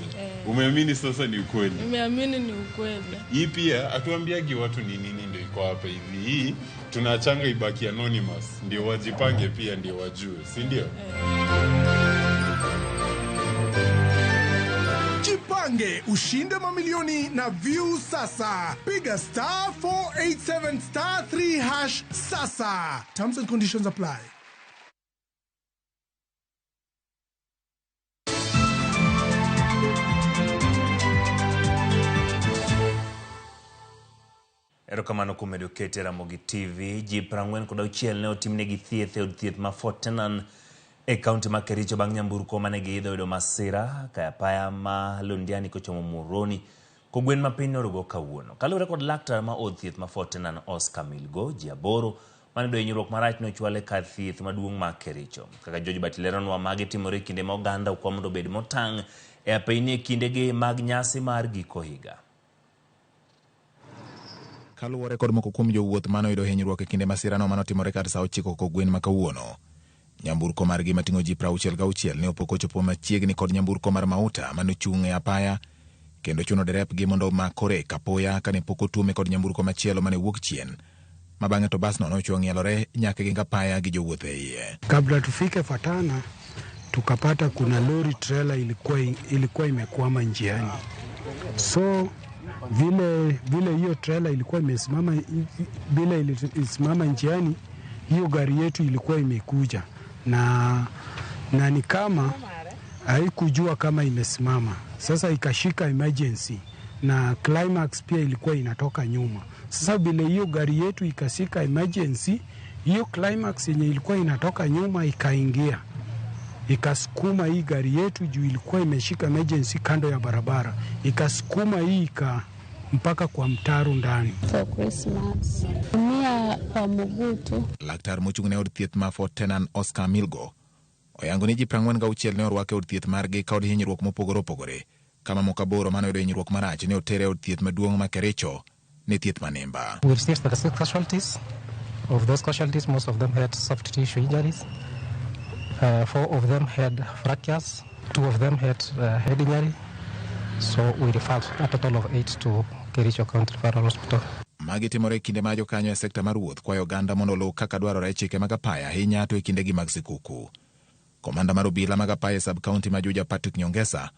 Speaker 26: Umeamini sasa ni ukweli?
Speaker 27: Nimeamini ni ukweli.
Speaker 26: Hii pia hatuambiagi watu ni nini ndio iko hapa hivi. Hii tunachanga ibaki anonymous ndio wajipange pia ndio wajue, si ndio?
Speaker 25: Jipange ushinde mamilioni na View Sasa. Piga star 487 star 3 hash sasa. Terms and conditions apply.
Speaker 1: Erokamano kuom medo kete Ramogi TV. Ji 46 ne otimnegi thieth e od thieth ma Fort Tenan e kaunti ma Kericho bang' nyamburko mane giidho yudo masira ka apaya ma Londiani kochomo Muhoroni kogwen ma piny norugo kawuono. Kaluwore kod laktar ma od thieth ma Fort Tenan Oscar Milgo, ji 8 mane yudo hinyruok marach nochwal e kar thieth maduong' ma Kericho. Kaka George Bati leronwa, magi timore e kinde ma oganda okwa mondo obed motang' e apeyni e kindegi mag nyasi mar giko higa.
Speaker 28: Kaluwore kod moko kuom jowuoth mane oyudo hinyruok e kinde masirano manotimore kar saa 9 kogwen ma kawuono. Nyamburko margi mating'o ji 66 ne opok ochopo machiegni kod nyamburko mar mauta manochung' e apaya kendo chuno derepgi mondo omakore kapoya kane pok otuome kod nyamburko machielo mane wuok chien. Ma bang'e to basno nochwang'ielore nyaka gi apaya gi jowuoth e iye.
Speaker 29: Kabla tufike Fatana tukapata kuna lori trailer ilikuwa imekwama njiani. So vile hiyo trailer ilikuwa imesimama, bila ilisimama njiani, hiyo gari yetu ilikuwa imekuja na ni kama haikujua kama imesimama. Sasa ikashika emergency na climax pia ilikuwa inatoka nyuma. Sasa bila hiyo gari yetu ikashika emergency, hiyo climax yenye ilikuwa inatoka nyuma ikaingia, ikasukuma hii gari yetu juu ilikuwa imeshika emergency kando ya barabara, ikasukuma hii mpaka kwa mtaro ndani.
Speaker 30: For Christmas. Mia kwa mguu tu.
Speaker 28: Laktar mochung' ne od thieth ma Fort Tenan Oscar Milgo oyango ni ji 46 ne orwak e od thieth margi kod hinyruok mopogore opogore Kama moko 8 mane oyudo hinyruok marach ne otere e od thieth maduong' ma Kericho ne thieth manimba.
Speaker 5: We received 36 casualties. Of those casualties, most of them had soft tissue injuries. 4 of them had fractures. 2 of them had head injury. So we referred a total of 8 to Kericho County Referral Hospital.
Speaker 28: Magi timore e kinde ma jokanyo e sekta mar wuoth kwayo oganda mondo oluw kaka dwarore chike mag apaya ahinya to e kindegi mag sikuku. Komanda mar obila mag apaya e sub-county ma Juja Patrick Nyongesa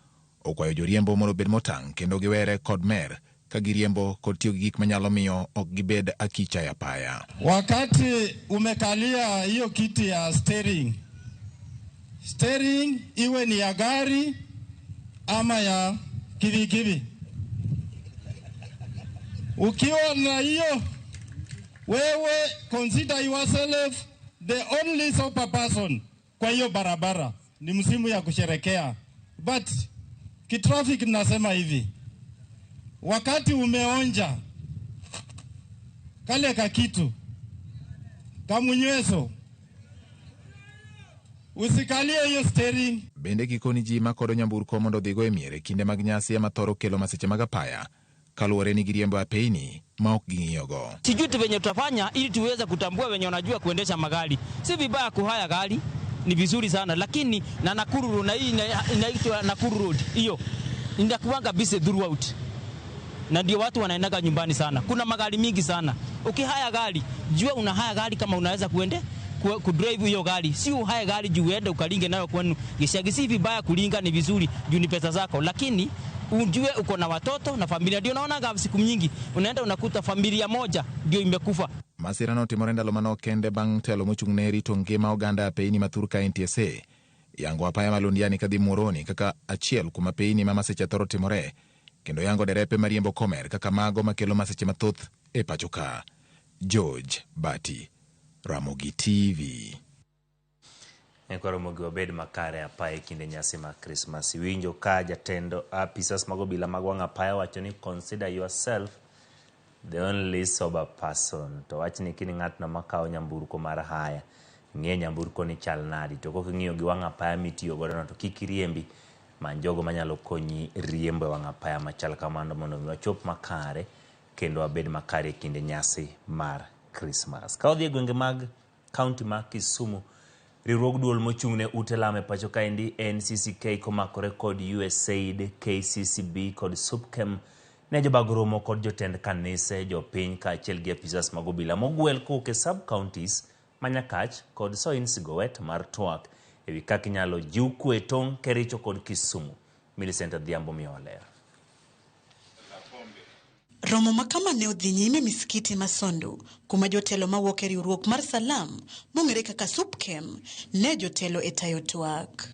Speaker 28: okwayo joriembo mondo obed motang' kendo giwere kod mer ka giriembo kod tiyo gi gik manyalo miyo ok gibed akicha e apaya.
Speaker 7: Wakati umekalia hiyo kiti ya steering, steering iwe ni ya gari ama ya kivikivi, ukiwa na hiyo wewe consider yourself the only sober person kwa hiyo barabara. Ni msimu ya kusherekea, but kitraffic nasema hivi, wakati umeonja kale kakitu kamunyweso, usikalie hiyo steering.
Speaker 28: Bende gikoni ji makodo nyamburko mondo odhigo e mier e kinde mag nyasi ema thoro kelo masiche mag apaya kaluwore ni giriembo apeyni ma ok ging'iyogo.
Speaker 8: Sijui tu venye tutafanya ili tuweze kutambua wenye wanajua kuendesha magari. Si vibaya kuhaya gari, ni vizuri sana, lakini na Nakuru na hii inaitwa Nakuru Road hiyo inakuanga busy throughout, na ndio watu wanaendaga nyumbani sana. Kuna magari mingi sana. Ukihaya gari, jua unahaya gari kama unaweza kuende kudrive hiyo gari. Si uhaya gari juu uende ukalinge nayo kwenu. Gishagi si vibaya kulinga, ni vizuri juu ni pesa zako, lakini ujue uko na watoto na familia. Ndio naona siku nyingi unaenda unakuta familia moja ndio imekufa.
Speaker 28: Masira notimore ndalo manok kende bang' telo mochung' ne rito ngima oganda apeyni ma thur ka NTSA yango apaya ma Londiani kadhi Muhoroni kaka achiel kuom apeyni ma masiche thoro timore, kendo yango derepe mariembo komer kaka mago makelo masiche mathoth e pacho ka. George Bati, Ramogi TV.
Speaker 1: Ramogi wabed makare apaya e kinde nyasi mar Christmas. Iwinjo ka jatend apisas mag obila mag wang' apaya wacho ni consider yourself the only sober person. To wach ni kini ng'atno makawo nyamburko mar haya, ng'e nyamburko ni chal nadi, to kok ing'iyo gi wang' apaya mitiyo godo no to kik iriembi, many jogo manyalo konyi riembo e wang' apaya machal kamano mondo mi wachop makare kendo wabed makare e kinde nyasi mar Christmas. Ka wadhi e gwenge mag kaunti ma Kisumu, riwruog duol mochung' ne ute lamo e pacho kaendi NCCK komakore kod USAID, KCCB kod SUPKEM ne jobago romo kod jotend kanise, jopiny kaachiel gi apisas mag obila mogwel kowuok e sub-counties ma Nyakach kod Soin Sigowet mar twak ewi kaka inyalo jiw kwe tong' Kericho kod Kisumu. Millicent Adhiambo miyowa ler.
Speaker 9: Romo makama ne odhi nyime misikiti ma Sondu, kuma jotelo mawuok e riwruok mar Salam mong'ere kaka SUPKEM ne jotelo e tayo twak.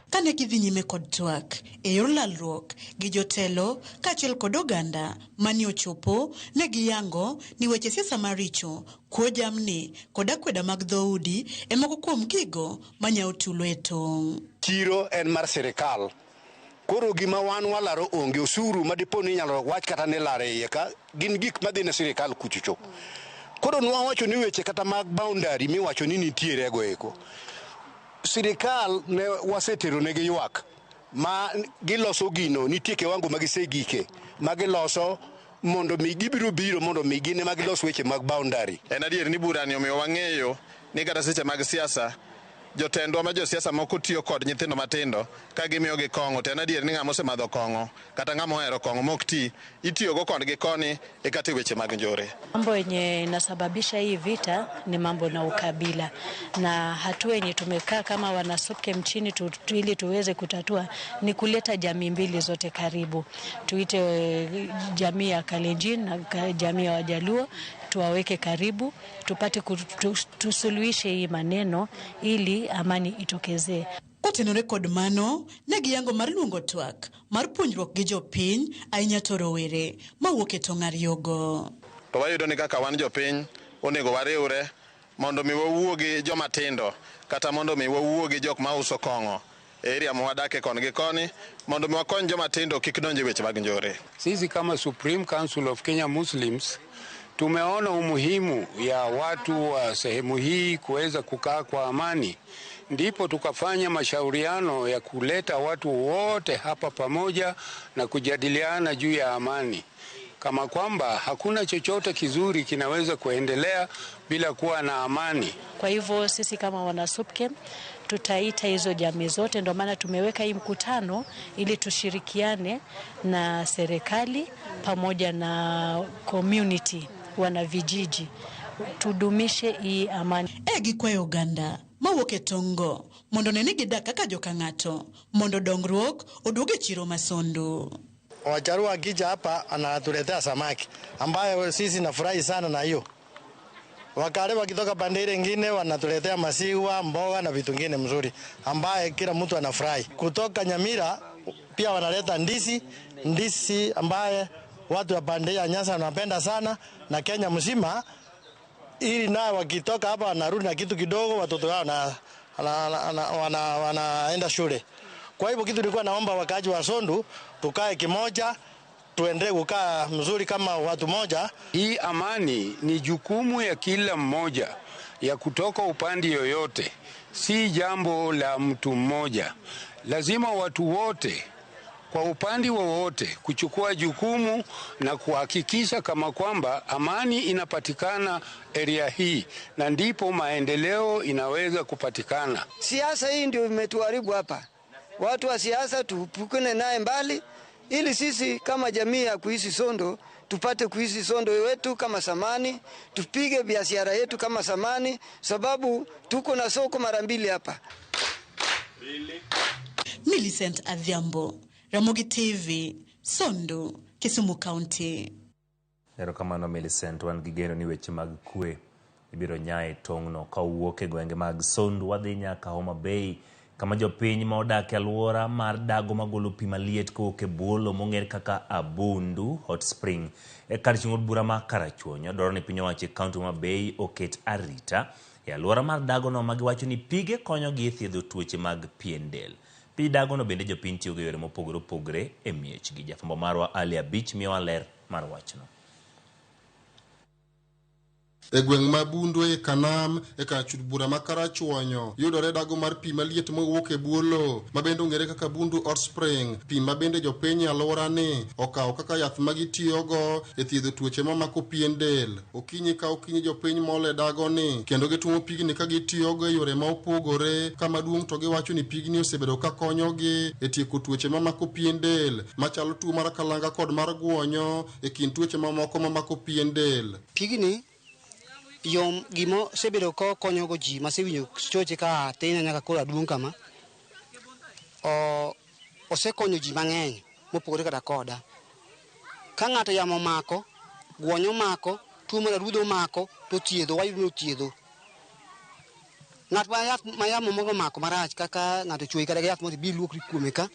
Speaker 9: Kane gidhi nyime kod twak e yor lalruok gi jotelo kaachiel kod oganda mane ochopo, ne giyango ni weche siasa maricho, kuo jamni kod akweda mag dhoudi e moko kuom gigo manyawo tulo e tong'.
Speaker 10: Chiro en mar sirikal. Koro gima wan walaro onge osuru ma dipo ni inyalo wach kata ni lare iye ka gin gik madhi ne sirikal kuchocho. Koro nwawacho ni weche kata mag boundary miwacho ni nitiere go eko. Sirikal ne wasetero negi ywak ma giloso gino, nitie kiwango ma gisegike ma giloso mondo mi gibiro biro mondo mi gine ma gilos weche mag boundary.
Speaker 11: En adier ni burani omiyo wang'eyo ni kata seche mag siasa jotendwa ma josiasa moko tiyo kod nyithindo matindo ka gimiyogi kong'o, to en adier ni ng'ama osemadho kong'o kata ng'ama ohero kong'o mok ti itiyogo kodgi koni e kata e weche mag njore.
Speaker 12: Mambo yenye inasababisha hii vita ni mambo na ukabila, na hatua yenye tumekaa kama wana SUPKEM chini ili tuweze kutatua ni kuleta jamii mbili zote karibu. Tuite jamii ya Kalenjin na jamii ya Wajaluo, tuwaweke karibu, tupate tusuluhishe hii maneno ili amani itokezee.
Speaker 9: Kotenore kod mano, ne giyango mar luongo twak mar puonjruok gi jopiny ahinya to rowere mawuok e tong' ariyogo.
Speaker 11: To wayudo ni kaka wan jopiny onego wariwre mondo mi wawuo gi joma tindo kata mondo mi wawuo gi jok mauso kong'o e area ma wadake koni gi koni mondo mi wakony joma tindo kik donj e weche mag njore.
Speaker 13: Sisi kama Supreme Council of Kenya Muslims tumeona umuhimu ya watu wa sehemu hii kuweza kukaa kwa amani, Ndipo tukafanya mashauriano ya kuleta watu wote hapa pamoja na kujadiliana juu ya amani, kama kwamba hakuna chochote kizuri kinaweza kuendelea bila kuwa na amani.
Speaker 12: Kwa hivyo sisi kama wana SUPKEM tutaita hizo jamii zote, ndio maana tumeweka hii mkutano ili tushirikiane na serikali pamoja na community, wana vijiji, tudumishe hii amani.
Speaker 9: E gikwayo oganda mawuok e tong'go mondo one ni gidak kaka joka ng'ato mondo dongruok oduog e chiro ma Sondu.
Speaker 14: Wajaluo akija hapa anatuletea samaki ambayo sisi nafurahi sana na hiyo. Wakale wakitoka pande ile nyingine wanatuletea masiwa, mboga na vitu vingine mzuri ambaye kila mtu anafurahi. Kutoka Nyamira pia wanaleta ndisi ambaye watu wa pande ya Nyasa wanapenda sana na Kenya mzima, ili nao wakitoka hapa wanarudi na kitu kidogo, watoto wao wanaenda shule. Kwa hivyo kitu nilikuwa naomba wakaaji wa Sondu tukae kimoja, tuendelee kukaa mzuri kama watu moja.
Speaker 13: Hii amani ni jukumu ya kila mmoja, ya kutoka upande yoyote, si jambo la mtu mmoja. Lazima watu wote kwa upande wowote kuchukua jukumu na kuhakikisha kama kwamba amani inapatikana area hii, na ndipo maendeleo inaweza kupatikana.
Speaker 4: Siasa hii ndio imetuharibu hapa. Watu wa siasa tupukane naye mbali, ili sisi kama jamii ya kuishi Sondu tupate kuishi Sondu wetu kama samani, tupige biashara yetu kama samani, sababu tuko na soko mara mbili hapa.
Speaker 9: Millicent Adhiambo, Ramogi TV, Sondu, Kisumu County.
Speaker 1: Erokamano Millicent, wan gi geno ni weche mag kwe ibiro nyae tong'no kawuok e gwenge mag Sondu wadhi nyaka Homa Bay, kama jopiny ma odak e alwora mar dago magolo pi maliet kowuok e bwo mong'ere kaka Abundu Hot Spring e kar chung' od bura ma Karachuonyo dwaro ni piny owacho e kaunti ma Homa Bay oket arita e alwora mar dagono ma giwacho ni pige konyogi e thiedho tuoche mag pien del. Pi dagono bende jopiny tiyogo e yore mopogore opogore e miechgi. Jafwambo marwa Ali Abich miyowa ler mar wachno.
Speaker 15: E gweng' ma Bundu e Kanam e kar chud bura ma Karachuonyo yudore dago mar pi maliet mowuok e bwo lowo ma bende ong'ere kaka Bundu Hot Spring, pi ma bende jopiny e alworani okawo kaka yath ma gitiyogo e thiedho tuoche mamako pien del. Okinyi ka okinyi jopiny mol e dagoni kendo gituomo pigni ka gitiyogo e yore ma opogore. Kama duong' to giwacho ni pigni osebedo ka konyogi e tieko tuoche mamako pien del machalo tuo mar kalanga kod mar guonyo e kind tuoche mamoko mamako pien del.
Speaker 16: Pigni yom gimo osebedo ko konyogo ji masewinjo choche ka atin nyaka koro aduong' kama, osekonyo ji mang'eny mopogore kata koda. Ka ng'ato yamo mako, guonyo mako, tuo mar arudho mako, to thiedho, wayudo ni othiedho. Ng'at ma yamo moro mako marach kaka ng'ato chwoyi kata gi yath moro bi luokri kuome ka,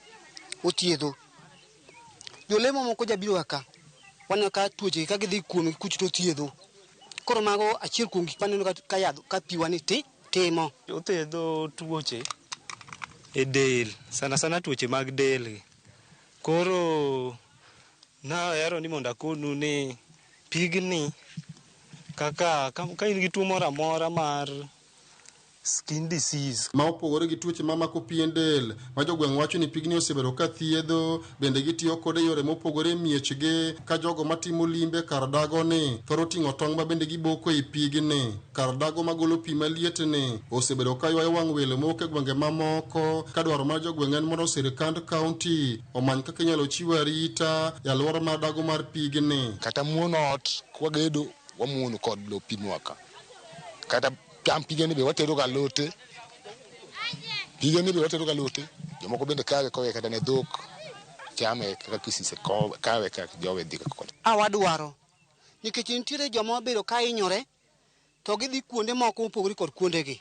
Speaker 16: othiedho. Jolemo moko jabiro ka, waneno ka tuoche ka gidhi kuome kucho to thiedho. Koro mago achiel kuom gik maneno ka yath ka pi wani timo.
Speaker 17: Othiedho tuoche e del, sana sana tuoche mag del. Koro nahero ni mondo akonu ni pigni kaka ka in gi tuo moro amora mar skin disease
Speaker 15: ma opogore gi tuoche mamako pien del ma jogweng' wacho ni pigni osebedo ka thiedho, bende gitiyo kode e yore mopogore e miechgi ka jogo matimo limbe kar dagoni thoro ting'o tong' ma bende giboko ei pigni. Kar dago magolo pi malietni osebedo ka ywayo wang' welo mowuok e gwenge mamoko ka dwaro mar jogweng' en mondo sirikand kaunti omany kaka inyalo chiw arita e alwora mar dago mar pigni.
Speaker 18: Kata muono ot kwagedo wamuono kod lo pimwa ka, kata cham pigeni be watero ga lote, pigeni be watero ga lote, jomoko bende kawe kowe kata ne dhok chame kaka kisise kawe kaka jowe dhi kaka kode.
Speaker 16: Awadwaro nikech nitiere joma obedo ka hinyore to gidhi kuonde moko mopogore kod kuondegi,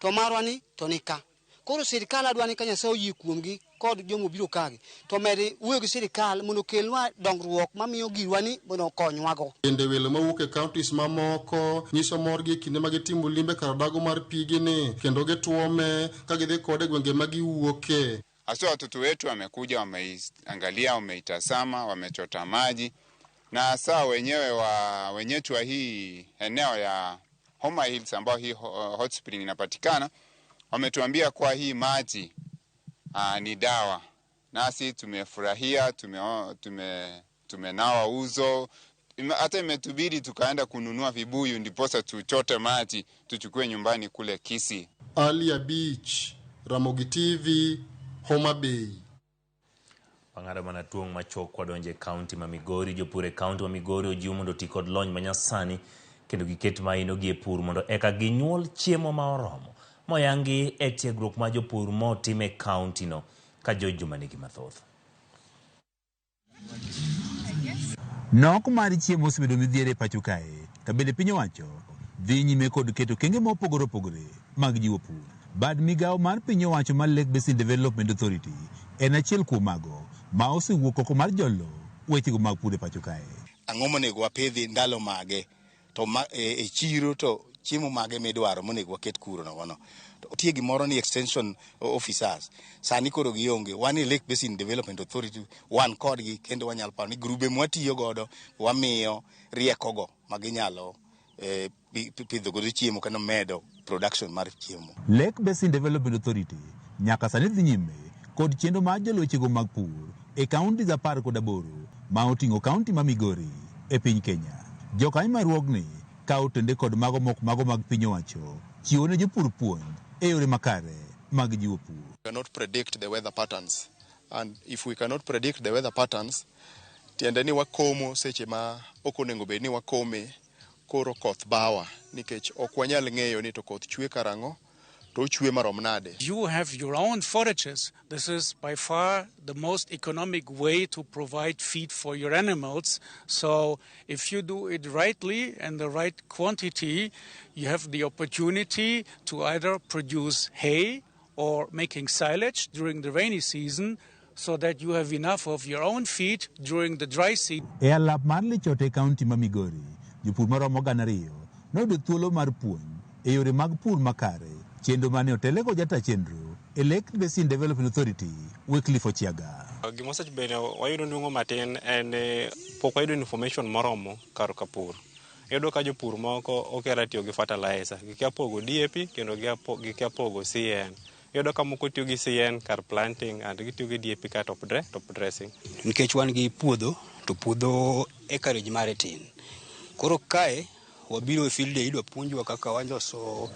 Speaker 16: to marwa ni to ni ka. Koro sirikal adwa ni ka Nyasaye oyie kuomgi kod joma obiro kagi to med wuoyo gi sirikal mondo okelnwa dongruok mamiyo girwa ni mondo okonywago.
Speaker 15: Bende welo mawuok e counties mamoko nyiso morgi e kinde ma gitimo limbe kar dago mar pigni kendo gituome ka gidhi kode e gwenge ma giwuoke.
Speaker 19: Hasa watoto wetu wamekuja, wameiangalia, wameitazama, wamechota maji, na hasa wenyewe wa wenyetu wa hii eneo ya Homa Hills ambao hii hot spring inapatikana, Wametuambia kuwa hii maji ni dawa, nasi tumefurahia, tumenawa uso, hata imetubidi tukaenda kununua vibuyu ndiposa tuchote maji tuchukue nyumbani kule Kisii.
Speaker 15: Alia Beach, Ramogi TV, Homa Bay.
Speaker 1: Wang'ado mana tuong' machok wadonjo e kaunti ma Migori. Jopur e kaunti ma Migori ojiw mondo oti kod lony manyasani kendo giket maino gi e pur mondo eka ginyuol chiemo ma oromo. Moyangi e tiegruok ma jopur motim e kaunti no ka George Juma nigi mathoth.
Speaker 2: Nok mar chiemo osebedo midhiero e pacho kae, to bende piny owacho dhi nyime kod keto kenge mopogore opogore mag jiwo pur. Bad migawo mar piny owacho mar Lake Basin Development Authority en achiel kuom mago ma osewuok oko mar jolo wechego mag pur e pacho kae.
Speaker 3: Ang'o monego wapidhi ndalo mage to ma, e chiro to chiemo mage midwaro monego waket kuro nogono. To nitie gimoro ni extension officers sani koro gionge. Wan e Lake Basin Development Authority wan kodgi kendo wanyalo paro ni grube mwatiyo godo wamiyo riekogo ma ginyalo pidho godo chiemo kendo medo production mar chiemo.
Speaker 2: Lake Basin Development Authority nyaka sani dhi nyime kod chenro mar jolo wechego mag pur e kaunti 18 ma oting'o kaunti ma Migori e piny Kenya. Jokanyo mar riwruogni kawo tende kod mago mok mago mag piny owacho chiwo ne jopur puonj e yore makare mag jiwo pur.
Speaker 6: We cannot predict the weather patterns, and if we cannot predict the weather patterns, tiende ni wakomo seche ma ok onego bed ni wakome, koro koth bawa nikech ok wanyal ng'eyo ni to koth chwe karang'o to ochwe marom nade.
Speaker 20: You have your own forages. This is by far the most economic way to provide feed for your animals. So if you do it rightly and the right quantity, you have the opportunity to either produce hay or making silage during the rainy season, so that you have enough of your own feed during the dry season.
Speaker 2: E alap mar Lichote e kaunti ma Migori, jopur maromo 2,000 noyudo thuolo mar puonj e yore mag pur makare. Chenro mane otele kod jata chenro e Lake Basin Development Authority, Wycliffe Ochiaga.
Speaker 17: Gima osebedo wayudo nweng'o matin en pok wayudo information moromo kar ka pur. Iyudo ka jopur moko okia tiyo gi fertilizer, gikia pogo DAP kendo gikia pogo CN. Iyudo ka moko tiyo gi CN kar planting and gitiyo gi DAP kar top dressing.
Speaker 21: Nikech wan gi puodho to puodho acreage mare tin. Koro kae wabiro e field day idwa puonjwa kaka waloso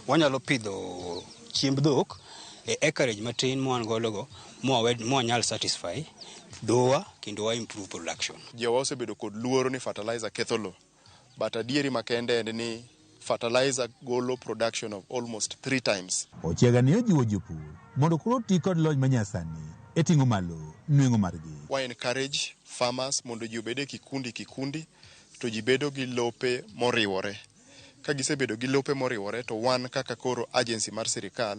Speaker 21: wanyalo pidho chiemb dhok e acreage matin mwan godo go mwanyal satisfy dhowa kendo wa improve production.
Speaker 6: Jowa osebedo kod luoro ni fertilizer ketho lowo, but adieri makende en ni fertilizer golo production of almost 3 times.
Speaker 2: Ochiaga ne ojiwo jopur mondo koro oti kod lony manyasani e ting'o malo nweng'o margi.
Speaker 6: Wa encourage farmers mondo ji obed e kikundi kikundi to ji bedo gi lope moriwore. Ka gisebedo gi lope moriwore to wan kaka koro agency mar sirikal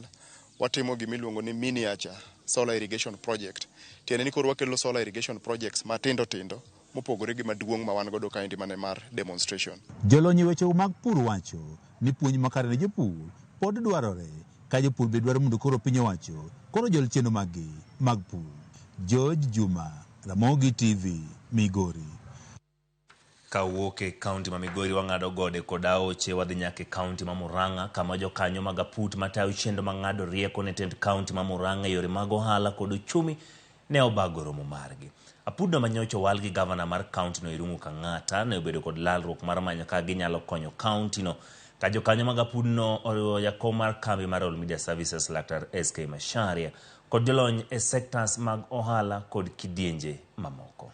Speaker 6: watimo gimiluongo ni miniature solar irrigation project. Tiende ni koro wakelo solar irrigation projects matindo tindo mopogore gi maduong' ma wan godo kaendi mane mar demonstration.
Speaker 2: Jolony e weche mag pur wacho ni puonj makare ne jopur pod dwarore ka jopur be dwaro mondo koro piny owacho koro jol chenro maggi mag pur. George Juma, Ramogi TV, Migori.
Speaker 1: Kawuok e kaunti ma Migori wang'ado gode kod aoche wadhi nyaka e kaunti ma Murang'a kama jokanyo mag aput matayo chenro mag ng'ado rieko ne tend kaunti ma Murang'a e yore mag ohala kod uchumi ne obago romo margi. Apudno manyocha owal gi gavana mar kaunti no Irungu Kang'ata ne obedo kod lalruok mar manyo kaka ginyalo konyo kaunti no ka jokanyo mag apudno oriwo jakom mar kambi mar Royal Media Services Laktar SK Macharia kod jolony e sectors mag ohala kod kidienje mamoko.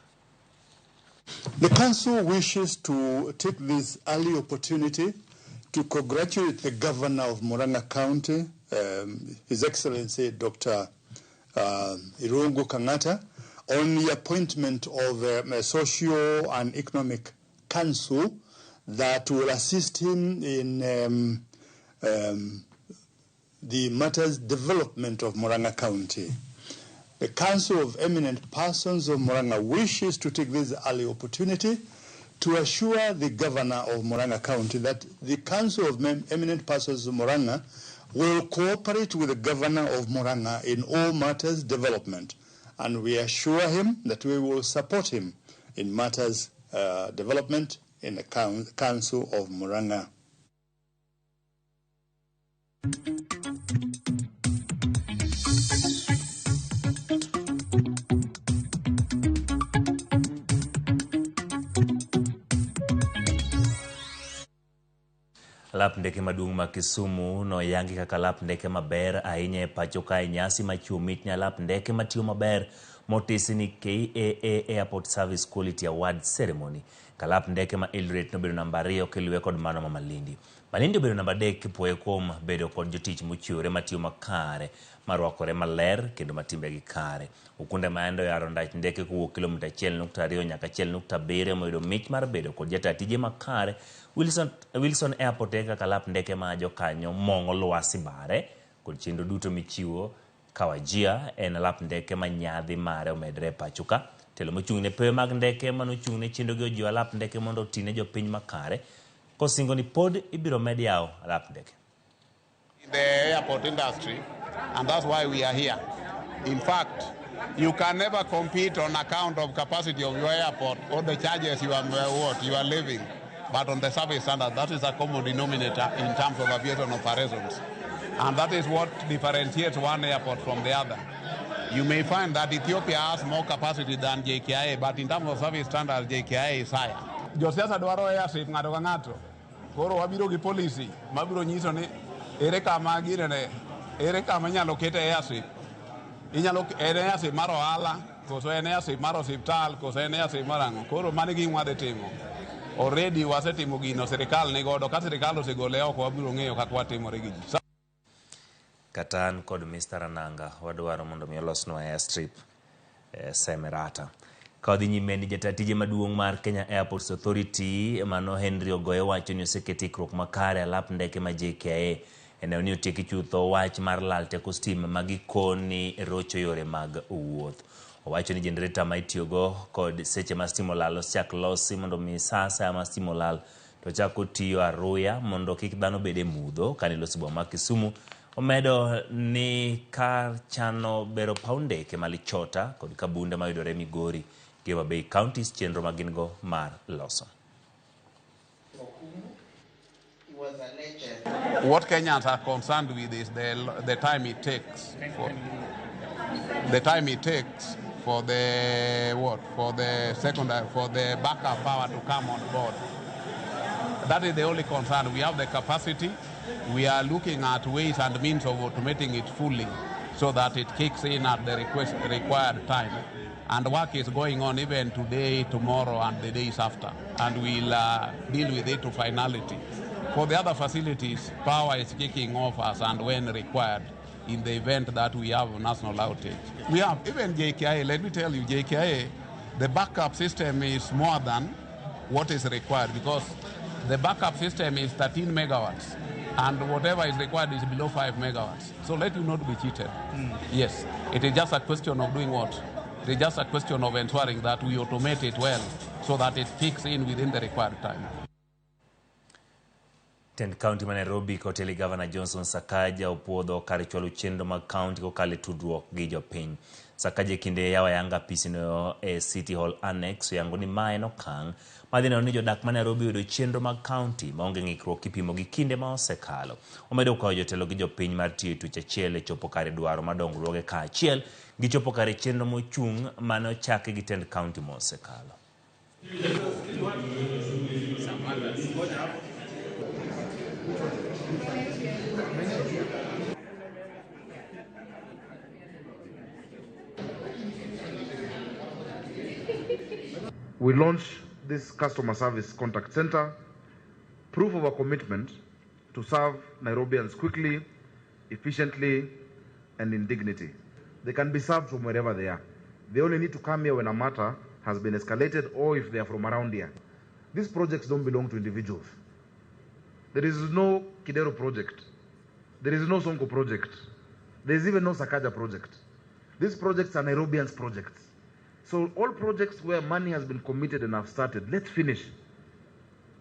Speaker 22: The Council wishes to take this early opportunity to congratulate the Governor of Murang'a County, His Excellency Dr. Irungu Kang'ata, on the appointment of a socio and economic council that will assist him in the matters development of Murang'a County. The Council of Eminent Persons of Murang'a wishes to take this early opportunity to assure the Governor of Murang'a County that the Council of Eminent Persons of Murang'a will cooperate with the Governor of Murang'a in all matters development, and we assure him that we will support him in matters development in the Council of Murang'a.
Speaker 1: Alap ndeke maduong' ma Kisumu noyangi kaka alap ndeke maber ahinya e pacho kae nyasi machiwo mich ne alap ndeke matiyo maber motisi ni KAA Airport Service Quality Award Ceremony. Kalap ndeke ma Eldoret nobedo namba 2 kiluwe kod mano ma Malindi. Malindi obedo namba 3 kipuoye kuom bedo kod jotich mochiwore matiyo makare, marwakore maler kendo matimbegi kare. Ukunda ma oyaro ndach ndeke kowuok kilomita 1.2 nyaka 1.7 moyudo mich mar bedo kod jataa tije makare. Wilson Airport e kaka lap ndeke ma jokanyo mong'o lwasi bare kod chenro duto michiwo. Kawajia en lap ndeke ma nyadhi mare omedre e pacho ka. Telo mochung' ne pewe mag ndeke manochung' ne chenro gi ojiwo alap ndeke mondo oti ne jopiny makare kosingo ni pod ibiro med yawo alap ndeke.
Speaker 5: The airport industry, and that's why we are here. In fact, you can never compete on account of capacity of your airport or the charges you are what you are levying, but on the service standard. That is a common denominator in terms of aviation operations, and that is what differentiates one airport from the other. You may find that Ethiopia has more capacity than JKIA, but in terms of service standards, JKIA is higher. Josiasa dwaro airstrip ng'ato ka ng'ato. Koro wabiro gi policy mabiro nyiso ni ere kama ginene, ere kama inyalo kete airstrip. Inyalo en airstrip mar ohala, koso en airstrip mar osiptal, koso en airstrip mar ang'o. Koro mano e gima wadhi timo. Already wasetimo gino, sirikal ni godo. Ka sirikal osegole oko, wabiro ng'eyo kaka watimore gi ji.
Speaker 1: Kata an kod Mr. Ananga wadwaro mondo mi olosnwa airstrip Semerata. Ka wadhi nyime ni jataa tije maduong' mar Kenya Airports Authority mano Henry Ogoye wacho ni oseket ikruok makare alap ndeke ma JKIA e neno ni otieki chutho wach mar lal teko stima ma gikoni rocho yore mag wuoth. Owacho ni jenereta ma itiyogo kod seche ma stima olal osechak losi mondo mi sa asaya ma stima olal to chako tiyo aruya mondo kik dhano bed e mudho. Kane iloso boma ma Kisumu, omedo ni kar chano bero paw ndeke ma Lichota kod Kabunda mayudore Migori gi Homa Bay counties chenro ma gin go mar loso.
Speaker 5: What Kenyans are concerned with is the time it takes for the time it takes for the what for the secondary for the backup power to come on board. That is the only concern. We have the capacity. We are looking at ways and means of automating it fully so that it kicks in at the required time. And work is going on even today, tomorrow, and the days after. And we'll deal with it to finality. For the other facilities, power is kicking off as and when required in the event that we have a national outage. We have even JKIA, let me tell you, JKIA, the backup system is more than what is required because the backup system is 13 megawatts and whatever is required is below 5 megawatts. So let you not be cheated. Yes, it is just a question of doing what? It is just a question of ensuring that we automate it well so that it kicks in within the required time.
Speaker 1: Tend kaunti ma Nairobi koteli Governor Johnson Sakaja opuodho kar chwalo chenro mag kaunti kokalo e tudruok gi jopiny. Sakaja e kinde yawo ayanga apisino e City Hall Annex oyango ni ma en okang' madhi neno ni jodak ma Nairobi oyudo chenro mag kaunti maonge ng'ikruok kipimo gi kinde ma osekalo. Omedo kwayo jotelo gi jopiny mar tiyo e twech achiel e chopo kare dwaro mar dongruoge kaachiel gi chopo kare chenro mochung' mane ochaki gi tend kaunti mosekalo.
Speaker 7: We launched this customer service contact center, proof of our commitment to serve Nairobians quickly, efficiently, and in dignity. They can be served from wherever they are. They only need to come here when a matter has been escalated or if they are from around here. These projects don't belong to individuals. There is no Kidero project. There is no Sonko project. There is even no Sakaja project. These projects are Nairobians' projects. So all projects where money has been committed and have started, let's finish.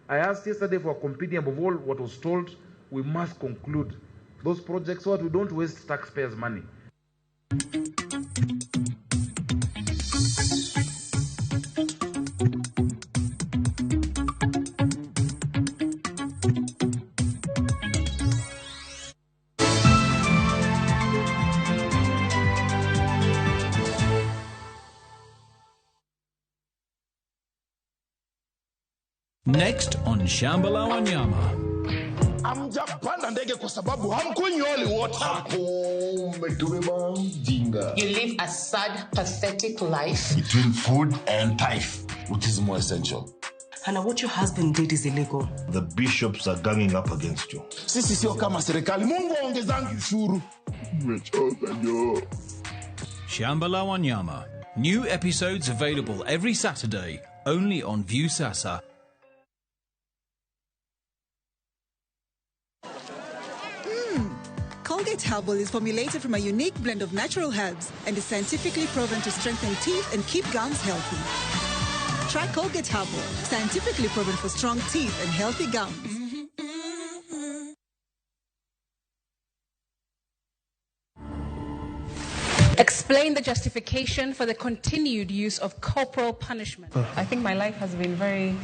Speaker 7: I asked yesterday for a compendium of all what was told. We must conclude those projects so that we don't waste taxpayers' money.
Speaker 8: Next on Shamba La Wanyama. Hamjapanda ndege kwa sababu hamkunywi holy water.
Speaker 10: Umetubeba mjinga.
Speaker 23: You live a sad, pathetic life.
Speaker 10: Between food and tithe, which is more essential?
Speaker 24: Hannah, what your husband did is illegal.
Speaker 10: The bishops are ganging up against you.
Speaker 8: Sisi sio kama serikali. Mungu aongezangi ushuru.
Speaker 10: Nimechoka jo.
Speaker 25: Shamba la Wanyama. New episodes available every Saturday, only on Viusasa.
Speaker 26: Colgate Herbal is formulated from a unique blend of natural herbs and is scientifically proven to strengthen teeth and keep gums healthy. Try Colgate Herbal, scientifically proven for strong teeth and healthy gums.
Speaker 27: Explain the justification for the continued use of corporal punishment.
Speaker 28: I think my life has been very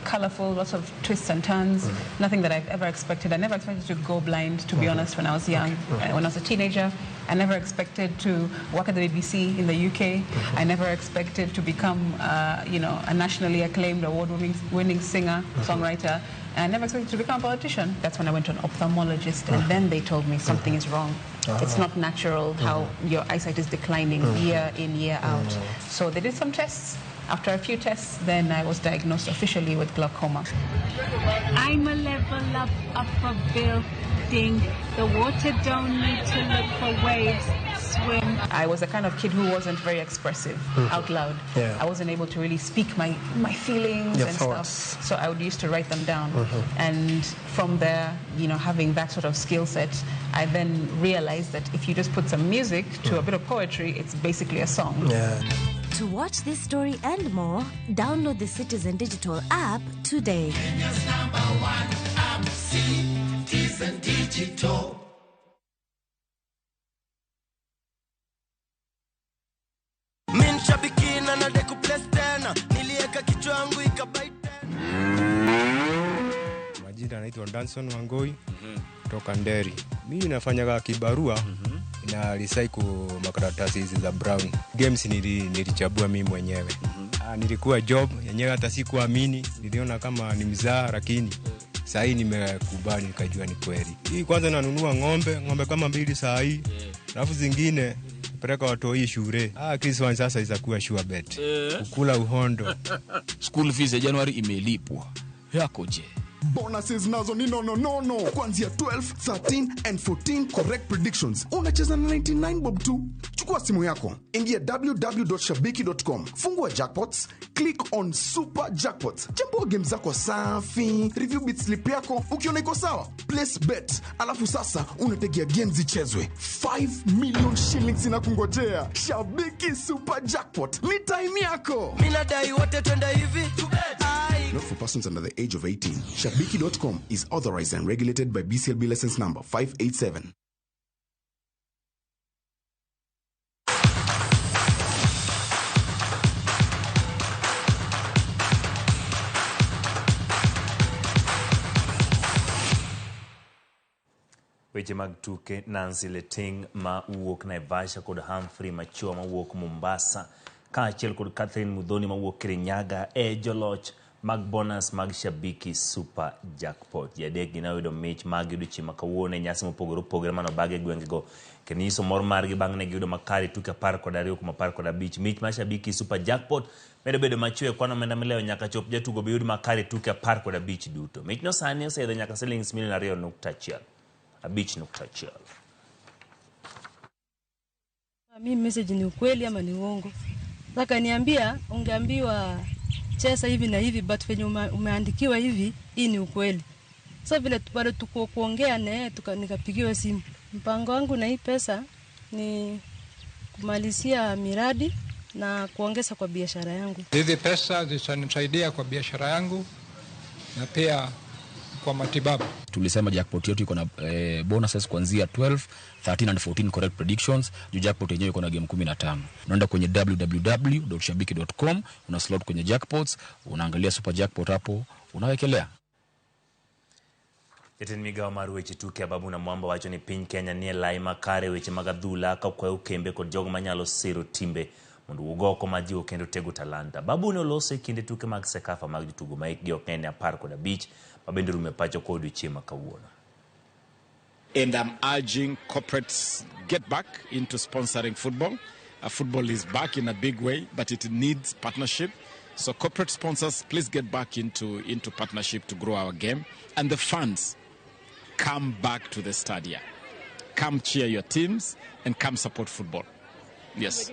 Speaker 28: colorful, lots of twists and turns, nothing that I've ever expected. I never expected to go blind, to be honest, when I was young, when I was a teenager. I never expected to work at the BBC in the UK. I never expected to become, a nationally acclaimed award-winning singer, songwriter. And I never expected to become a politician. That's when I went to an ophthalmologist, and then they told me something is wrong. It's not natural how your eyesight is declining year in, year out. So they did some tests. After a few tests, then I was diagnosed officially with glaucoma.
Speaker 29: I'm a level up a building. The water don't need to look for waves. Swim.
Speaker 28: I was the kind of kid who wasn't very expressive out loud.
Speaker 30: Yeah.
Speaker 28: I wasn't able to really speak my feelings
Speaker 30: your
Speaker 28: and
Speaker 30: thoughts.
Speaker 28: Stuff. So I would used to write them down. And from there, having that sort of skill set, I then realized that if you just put some music to a bit of poetry, it's basically a song.
Speaker 30: Yeah.
Speaker 31: To watch this story and more, download the Citizen Digital app today.
Speaker 32: Kenya's number one app, Citizen Digital.
Speaker 33: Majina naitwa Danson Wangoi kutoka Nderi. Mimi nafanyaga kibarua na recycle makaratasi hizi za brown. Games nilichagua mimi mwenyewe. Nilikuwa job yenyewe hata sikuamini, niliona kama ni mzaa, lakini saa hii nimekubali nikajua ni kweli. Hii kwanza nanunua ng'ombe kama 2 saa hii. Alafu zingine peleka watoi shule. Christmas sasa itakuwa sure bet. Kukula uhondo.
Speaker 34: School fees ya January imelipwa. Yako je?
Speaker 8: Bonuses nazo ni no kuanzia 12, 13 and 14 correct predictions. Unacheza na 99 bob tu. Chukua simu yako, ingia www.shabiki.com, fungua jackpots, click on super jackpots, chambua game zako safi, review bit slip yako, ukiona iko sawa, place bet. Alafu sasa unategea games zichezwe. 5 million shillings inakungojea. Shabiki Super Jackpot ni time yako.
Speaker 32: Mimi nadai wote twende hivi.
Speaker 8: Not for persons under the age of 18. Shabiki.com is authorized and regulated by BCLB license number 587.
Speaker 1: Weche mag tuke Nancy Leteng ma wuok Naivasha kod Humphrey Machua ma wuok Mombasa kaachiel kod Catherine Muthoni ma wuok Kirinyaga e joloch mag bonus mag Shabiki Super Jackpot. Ji adek gi noyudo mich mag odiochieng' ma kawuono e nyasi mopogore opogore manobag e gwengego kendo nyiso mor margi bang' ne giyudo makare tuke 12 kuom 15. Mich mar Shabiki Super Jackpot medo bedo machwe kwan omenda milewo nyaka chop jatugo biyud makare tuke 15 duto. Michno sani oseidho nyaka silings milion 2.1. 5.1.
Speaker 35: Mimi message ni ukweli ama ni uongo? Saka niambia, ungeambiwa chesa hivi na hivi, but venye umeandikiwa hivi, hii ni ukweli. So vile bado tuko kuongea na yeye, nikapigiwa simu. Mpango wangu na hii pesa ni kumalizia miradi na kuongeza kwa biashara yangu.
Speaker 36: Hizi pesa zitanisaidia kwa biashara yangu na pia kwa matibabu.
Speaker 34: Tulisema jackpot yetu iko na bonuses kuanzia 12, 13 and 14 correct predictions. Juu jackpot yenyewe iko na game 15. Unaenda kwenye www.shabiki.com, una slot kwenye jackpots, unaangalia super jackpot hapo, unawekelea.
Speaker 1: Jatend migao mar weche tuke Ababu na Mwamba wacho ni piny Kenya nie lai makare weche mag adhula ka okwayo kembe kod jogo manyalo siro timbe mondo wuog oko majiwo kendo tego talanta. Babu ne oloso e kinde tuke mag Sekafa mag jotugo ma hikgi ok ng'eny 15 mabende rumo e pacho ka odiochieng' ma kawuono.
Speaker 3: And I'm urging corporates get back into sponsoring football. Football is back in a big way, but it needs partnership. So corporate sponsors, please get back into partnership to grow our game. And the fans, come back to the stadia. Come cheer your teams and come support football. Yes.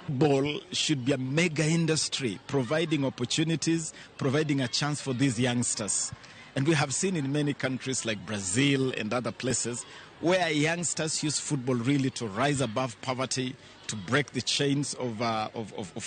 Speaker 3: Football should be a mega industry, providing opportunities, providing a chance for these youngsters. And we have seen in many countries like Brazil and other places where youngsters use football really to rise above poverty, to break the chains of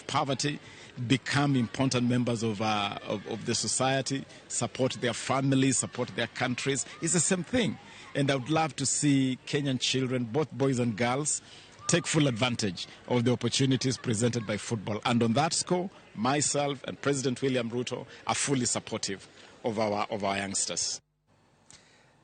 Speaker 3: poverty, become important members of the society, support their families, support their countries. It's the same thing. And I would love to see Kenyan children, both boys and girls, take full advantage of the opportunities presented by football. And on that score, myself and President William Ruto are fully supportive of our youngsters.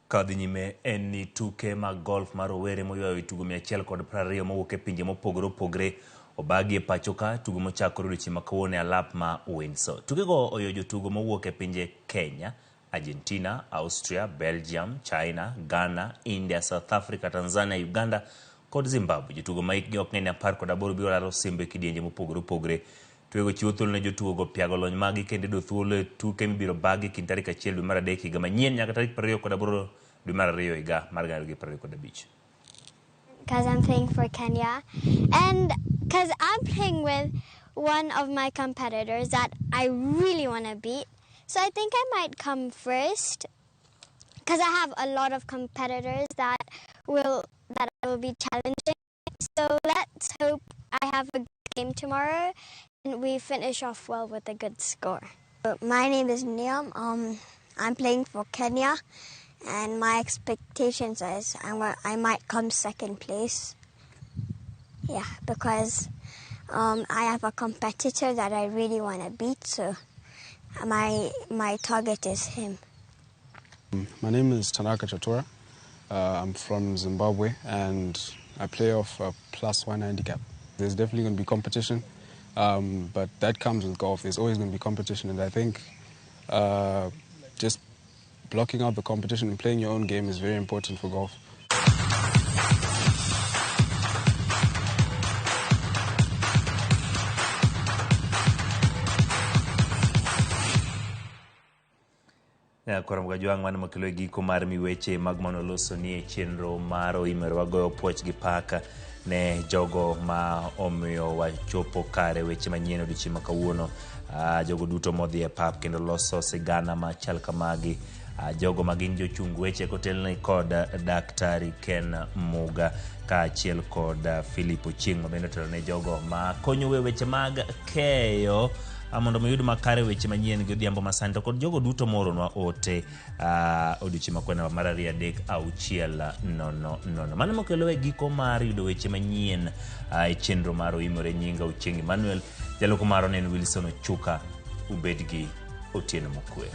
Speaker 1: Kadhi nyime en ni tuke mag golf mar rowere moywayo tugo 120 mowuok e pinje mopogore opogore obagi e pacho ka tugo mochakore odiochieng' ma kawuono e alap ma Windsor. Tukego oyo jotugo mowuok e pinje Kenya, Argentina, Austria, Belgium, China, Ghana, India, South Africa, Tanzania, Uganda kod Zimbabwe. Jotugo ma hikgi ok ng'eny 18 biro laro osimbo e kidienje mopogore opogore. Tukego chiwo thuolo ne jotugo go piago lony maggi kendo yudo thuolo e tuke mibiro bagi kind tarik 1 dwe mar 3 higa manyien nyaka tarik 28 dwe mar 2 higa mar 2025.
Speaker 4: Because I'm playing for Kenya and because I'm playing with one of my competitors that I really want to beat. So I think I might come first because I have a lot of competitors that I will be challenging. So let's hope I have a good game tomorrow and we finish off well with a good score. My name is Niam. I'm playing for Kenya, and my expectations is I might come second place. Yeah, because I have a competitor that I really want to beat, so my target is him.
Speaker 6: My name is Tanaka Chatura. I'm from Zimbabwe and I play off a +1 handicap. There's definitely going to be competition, but that comes with golf. There's always going to be competition, and I think just blocking out the competition and playing your own game is very important for golf.
Speaker 1: Koro Mgajwang' mano makelo e giko mar miweche mag manoloso ni e chenro mar oimore wagoyo puoch gi pak ne jogo ma omiyo wachopo kare weche manyien odiochieng' ma kawuono. Jogo duto modhi e pap kendo loso sigana machal kamagi, jogo ma gin jochung weche kotelne kod Daktari Ken Muga kaachiel kod Philip Ochieng' ma bende otelo ne jogo ma konyo e weche mag keyo mondo mi uyud makare weche manyien gi odhiambo masani to kod jogo duto mooronwa ote odiochieng' ma kawuono mar 2 3 6 0 0. Mano mokelo e giko mar yudo weche manyien e chenro mar oimore. Nyinga Ochieng' Emmanuel, jaloko maro ne en Wilson Ochuka. Ubed gi otieno mokwe.